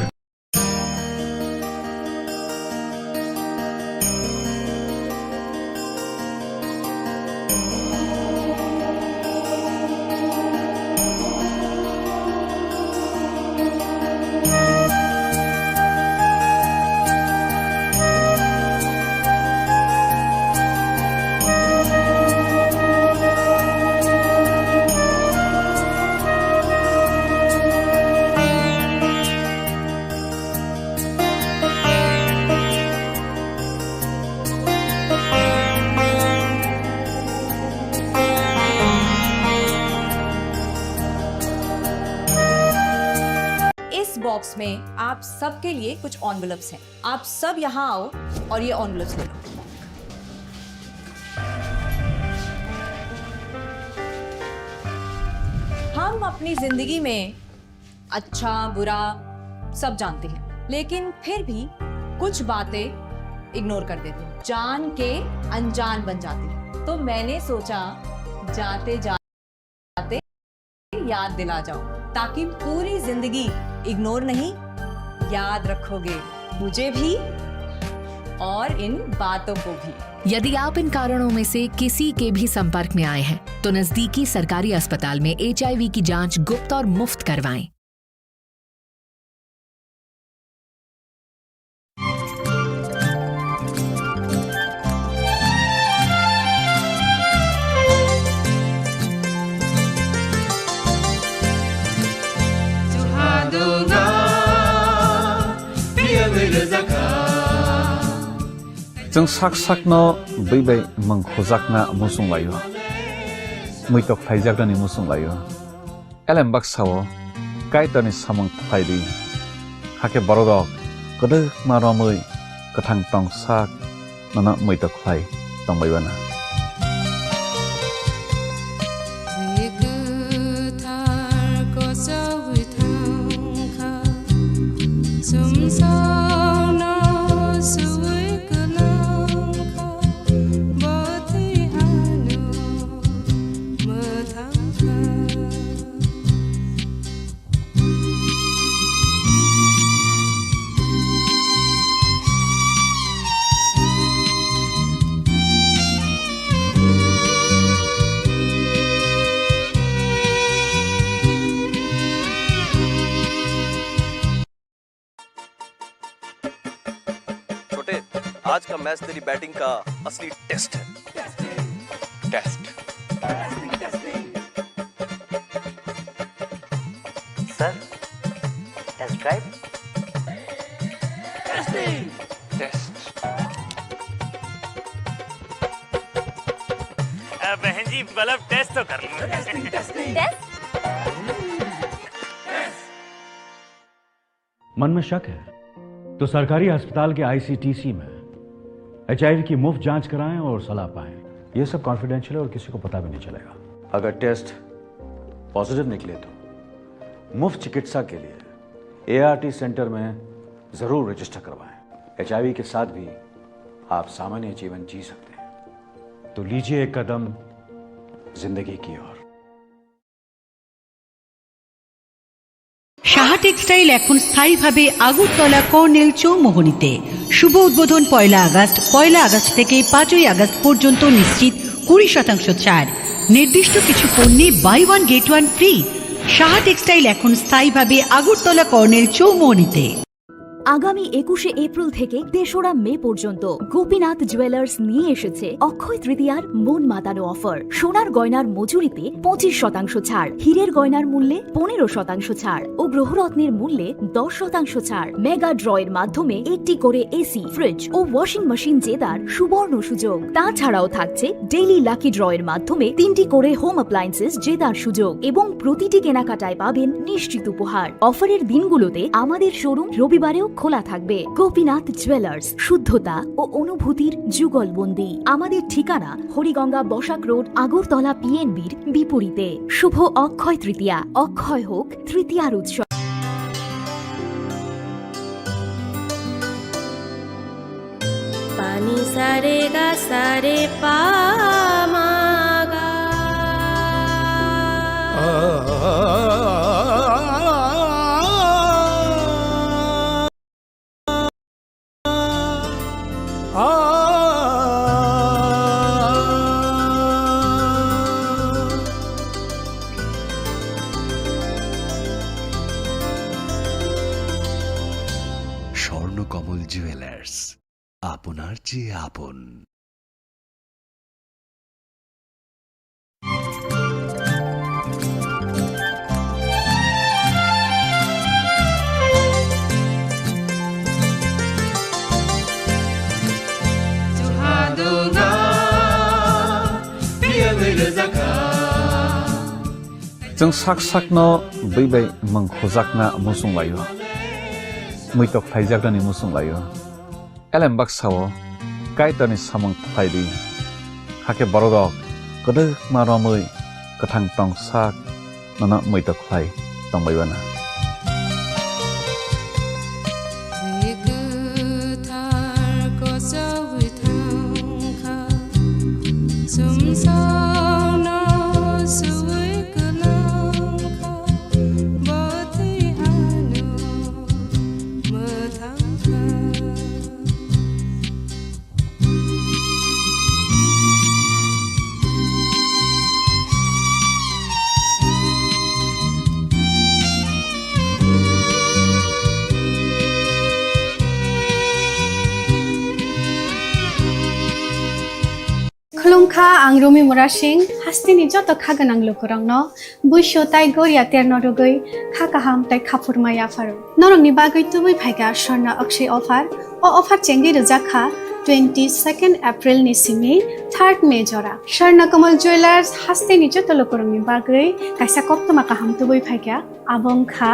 इस बॉक्स में आप सबके लिए कुछ एनवेलप्स हैं। आप सब यहाँ आओ और ये एनवेलप्स ले लो। हम अपनी जिंदगी में अच्छा, बुरा सब जानते हैं, लेकिन फिर भी कुछ बातें इग्नोर कर देते हैं, जान के अनजान बन जाते हैं। तो मैंने सोचा, जाते जाते याद दिला जाओ, ताकि पूरी जिंदगी इग्नोर नहीं, याद रखोगे मुझे भी और इन बातों को भी। यदि आप इन कारणों में से किसी के भी संपर्क में आए हैं, तो नजदीकी सरकारी अस्पताल में एचआईवी की जांच गुप्त और मुफ्त करवाएं। Chwng sak sakno bwi bai mwng khujakna muchung laio, muitok khlaijaknani muchung laio. Elem baksa-o Kaitorni samung khlai di, hakhe bororok kwdwkma romwi kwthang tong sak nono muitok khlai tong bai bana. Bwi kwthar kochogwi thang kha, sumsokno suwi kwlang kha, bo thwi ano mwthang kha. छोटे, आज का मैच तेरी बैटिंग का असली test है। Test. Sir, test drive. Test. अ, बहन जी, मतलब, टेस्ट तो कर लो। टेस्ट? मन में शक है तो सरकारी अस्पताल के आईसीटीसी में एचआईवी की मुफ्त जांच कराएं और सलाह पाएं। ये सब कॉन्फिडेंशियल है और किसी को पता भी नहीं चलेगा। अगर टेस्ट पॉजिटिव निकले तो मुफ्त चिकित्सा के लिए एआरटी सेंटर में जरूर रजिस्टर करवाएं। एचआईवी के साथ भी आप सामान्य जीवन जी सकते हैं। तो लीजिए एक कदम जिंदगी की ओर। সাহা টেক্সটাইল এখন স্থায়ীভাবে আগরতলা কর্নেল চৌমোহনীতে। শুভ উদ্বোধন পয়লা আগস্ট। পয়লা আগস্ট থেকে পাঁচই আগস্ট পর্যন্ত নিশ্চিত কুড়ি শতাংশ ছাড়। নির্দিষ্ট কিছু পণ্যে buy one get one free. Saha textile এখন স্থায়ীভাবে আগরতলা কর্নেল চৌমোহনীতে। আগামী একুশে এপ্রিল থেকে তেসরা মে পর্যন্ত গোপীনাথ জুয়েলার্স নিয়ে এসেছে অক্ষয় তৃতীয়ার মন মাতানো অফার। সোনার গয়নার মজুরিতে পঁচিশ শতাংশ ছাড়, হীরের গয়নার মূল্যে পনেরো শতাংশ ছাড় ও গ্রহরত্নের মূল্যে দশ শতাংশ ছাড়। মেগা ড্র এর মাধ্যমে একটি করে এসি, ফ্রিজ ও ওয়াশিং মেশিন জেতার সুবর্ণ সুযোগ। তাছাড়াও থাকছে ডেইলি লাকি ড্র এর মাধ্যমে তিনটি করে হোম অ্যাপ্লায়েন্সেস জেতার সুযোগ এবং প্রতিটি কেনাকাটায় পাবেন নিশ্চিত উপহার। অফারের দিনগুলোতে আমাদের শোরুম রবিবারেও খোলা থাকবে। গোপীনাথ জুয়েলার্স, শুদ্ধতা ও অনুভূতির যুগলবন্দি। আমাদের ঠিকানা হরিগঙ্গা বসাক রোড, আগরতলা পিএনবির বিপরীতে। শুভ অক্ষয় তৃতীয়া, অক্ষয় হোক তৃতীয়ার উৎসব। Pani sa re ga sa re pa ma ga. Swarnakamal jewellers, আপনার চেয়ে আপন। Chwng sak sakno bwi bai mwng khujakna muchung laio, muitok khlaijaknani muchung laio. Elem baksa-o Kaitorni samung khlai di, hakhe bororok kwdwkma romwi kwthang tong sak nono muitok khlai tong bai bana. Twi kwthar kochogwi thang kha, chwngsaono suwi kwlang kha, bo twi hano mwthang kha. Khulumkha, ang Rumi Murasing, hasteni joto kha gwnang lukurokno buisu tai goria terno rwgwi kha kaham tai khaphurma yapharo. Norokni bagwi tubui phaikha Swarna Akshay offer. O offer chengwi rwjak kha twenty second April ni simi third May jora. Swarna Kamal Jewellers hasteni joto lukurokni bagwi kaisa koktwma kaham tubui phaikha. Abo wngkha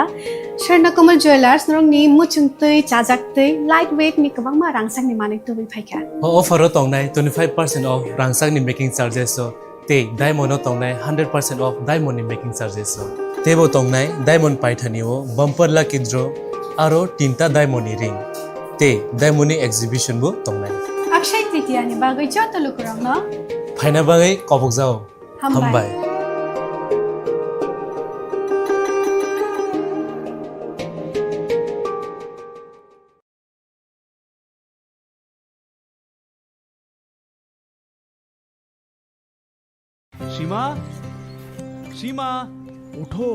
Swarna Kamal Jewellers, norokni muchung twi, chajak twi, light weight ni kwbangma rangchakni manwi tubui phaikha. O offer o tongnai twenty five percent off rangchakni making charges o, tei diamond o tongnai hundred percent off diamond ni making charges o. Teibo tongnai diamond paithani o bumper lucky draw, aro tinta diamond ni ring, tei diamond ni exhibition bo tongnai. Akshay Tritiya ni bagwi joto lukurokno phaina bagwi kobokjao. Hambai. Hambai. সীমা, সীমা, ওঠো।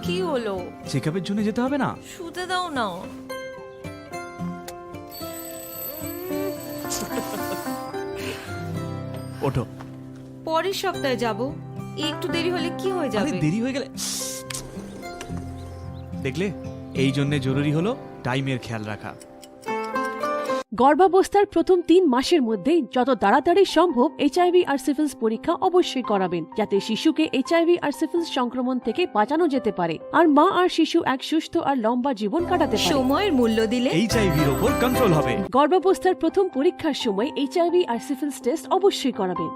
কি হলো? চেকআপের জন্য যেতে হবে না? শুতে দাও না। ওঠো। পরের সপ্তাহে যাব। একটু দেরি হলে কি হয়ে আরে, যাবে? দেরি হয়ে গেলে, দেখলে, এই জন্য জরুরি হলো টাইমের খেয়াল রাখা। গর্ভাবস্থার প্রথম তিন মাসের মধ্যেই যত তাড়াতাড়ি সম্ভব এইচআইভি আর সিফিলিস পরীক্ষা অবশ্যই করাবেন, যাতে শিশুকে এইচআইভি আর সিফিলিস সংক্রমণ থেকে বাঁচানো যেতে পারে, আর মা আর শিশু এক সুস্থ আর লম্বা জীবন কাটাতে পারে। সময়ের মূল্য দিলে এইচআইভির ওপর কন্ট্রোল হবে। গর্ভাবস্থার প্রথম পরীক্ষার সময় এইচআইভি আর সিফিলিস টেস্ট অবশ্যই করাবেন।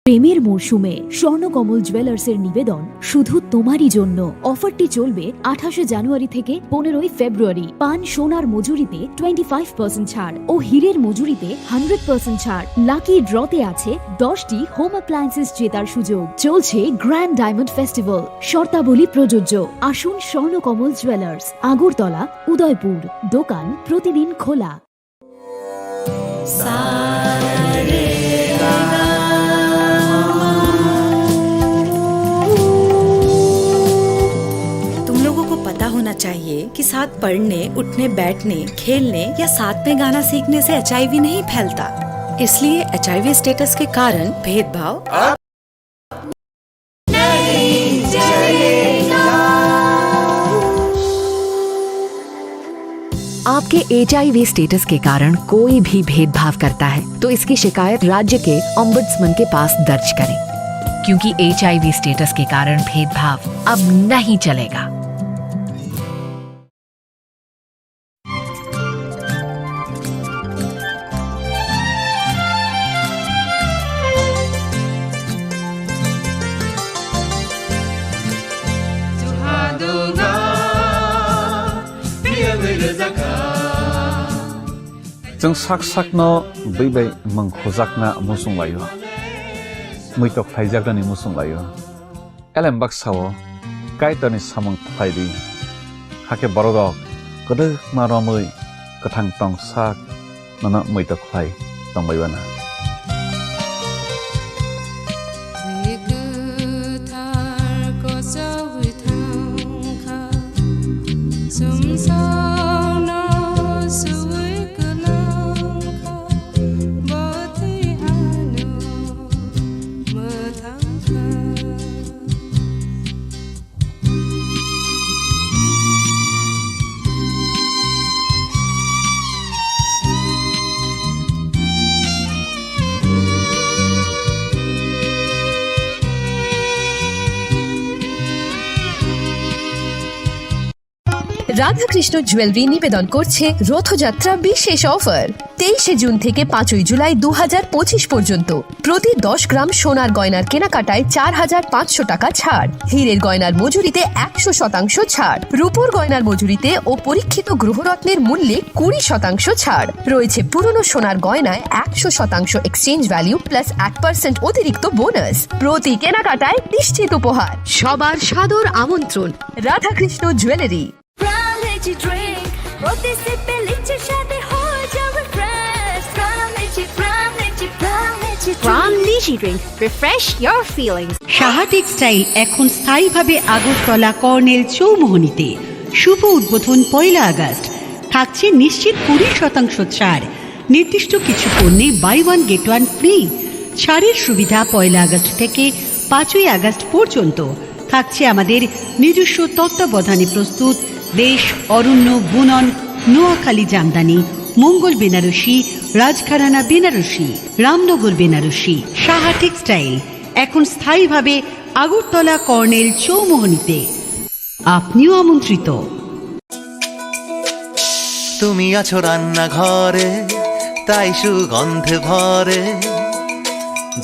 প্রেমের মরশুমে স্বর্ণকমল জুয়েলার্সের নিবেদন শুধু তোমারই জন্য। অফারটি চলবে আঠাশে জানুয়ারি থেকে পনেরোই ফেব্রুয়ারি। পান সোনার মজুরিতে টোয়েন্টি ফাইভ পার্সেন্ট ছাড় ও হীরের মজুরিতে হান্ড্রেড পার্সেন্ট ছাড়। লাকি ড্রতে আছে দশটি হোম অ্যাপ্লায়েন্সেস জেতার সুযোগ। চলছে গ্র্যান্ড ডায়মন্ড ফেস্টিভ্যাল, শর্তাবলী প্রযোজ্য। আসুন স্বর্ণকমল জুয়েলার্স, আগরতলা, উদয়পুর। দোকান প্রতিদিন খোলা। पढ़ने, उठने, बैठने, खेलने या साथ में गाना सीखने से एचआईवी नहीं फैलता। इसलिए एचआईवी स्टेटस के कारण भेदभाव आपके एचआईवी स्टेटस के कारण कोई भी भेदभाव करता है, तो इसकी शिकायत राज्य के ओम्बड्समैन के पास दर्ज करें, क्योंकि एचआईवी स्टेटस के कारण भेदभाव अब नहीं चलेगा। Chwng sak sakno bwi bai mwng khujakna muchung laio, muitok khlaijaknani muchung laio. Elem baksa-o Kaitorni samung khlai di, hakhe bororok kwdwkma romwi kwthang tong sak nono muitok khlai tongbai uanw. Twi kwthar kochogwi thangkha, sumsokno suwi kwlangkha, bo twi ano mwthangkha. Radhakrishna jewellery নিবেদন করছে রথযাত্রা বিশেষ অফার। তেইশে জুন থেকে পাঁচই জুলাই দু হাজার পঁচিশ পর্যন্ত প্রতি দশ গ্রাম সোনার গয়নার কেনাকাটায় চার হাজার পাঁচশো টাকা ছাড়, হীরের গয়নার মজুরিতে একশো শতাংশ ছাড়, রূপোর গয়নার মজুরিতে ও পরীক্ষিত গ্রহরত্নের মূল্যে কুড়ি শতাংশ ছাড়। রয়েছে পুরনো সোনার গয়নায় একশো শতাংশ এক্সচেঞ্জ ভ্যালু প্লাস এক পার্সেন্ট অতিরিক্ত বোনাস। প্রতি কেনাকাটায় নিশ্চিত উপহার। সবার সাদর আমন্ত্রণ Radhakrishna jewellery. Pram Lychee Drink, প্রতি সিপে লিচির স্বাদে হয়ে যাবে fresh. Pram Lychee, Pram Lychee, Pram Lychee Drink. Pram Lychee Drink, refresh your feelings. Saha textile এখন স্থায়ীভাবে আগরতলা কর্নেল চৌমুহনীতে। শুভ উদ্বোধন পয়লা আগস্ট। থাকছে নিশ্চিত কুড়ি শতাংশ ছাড়। নির্দিষ্ট কিছু পণ্যে buy one get one free. ছাড়ের সুবিধা পয়লা আগস্ট থেকে পাঁচই আগস্ট পর্যন্ত। থাকছে আমাদের নিজস্ব তত্ত্বাবধানে প্রস্তুত দেশ, অরণ্য, বুনন, নোয়াখালী জামদানি, মঙ্গল বেনারসি, রাজঘরানা বেনারসি, রামনগর বেনারসি। সাহা টেক্সটাইল এখন স্থায়ীভাবে আগরতলা কর্নেল চৌমুহনীতে। আপনিও আমন্ত্রিত। তুমি আছো রান্নাঘরে, তাই সুগন্ধে ভরে।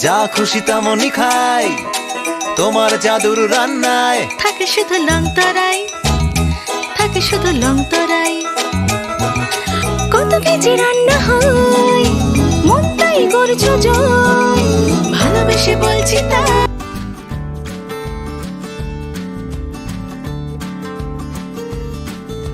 যা খুশি তেমনই খাই, তোমার জাদুর রান্নায়। থাকে শুধু লংতরাই, থাকে শুধু লংতরাই। কত কেজি রান্না হয়, মনটাই করছো জয়। ভালোবেসে বলছি তাই।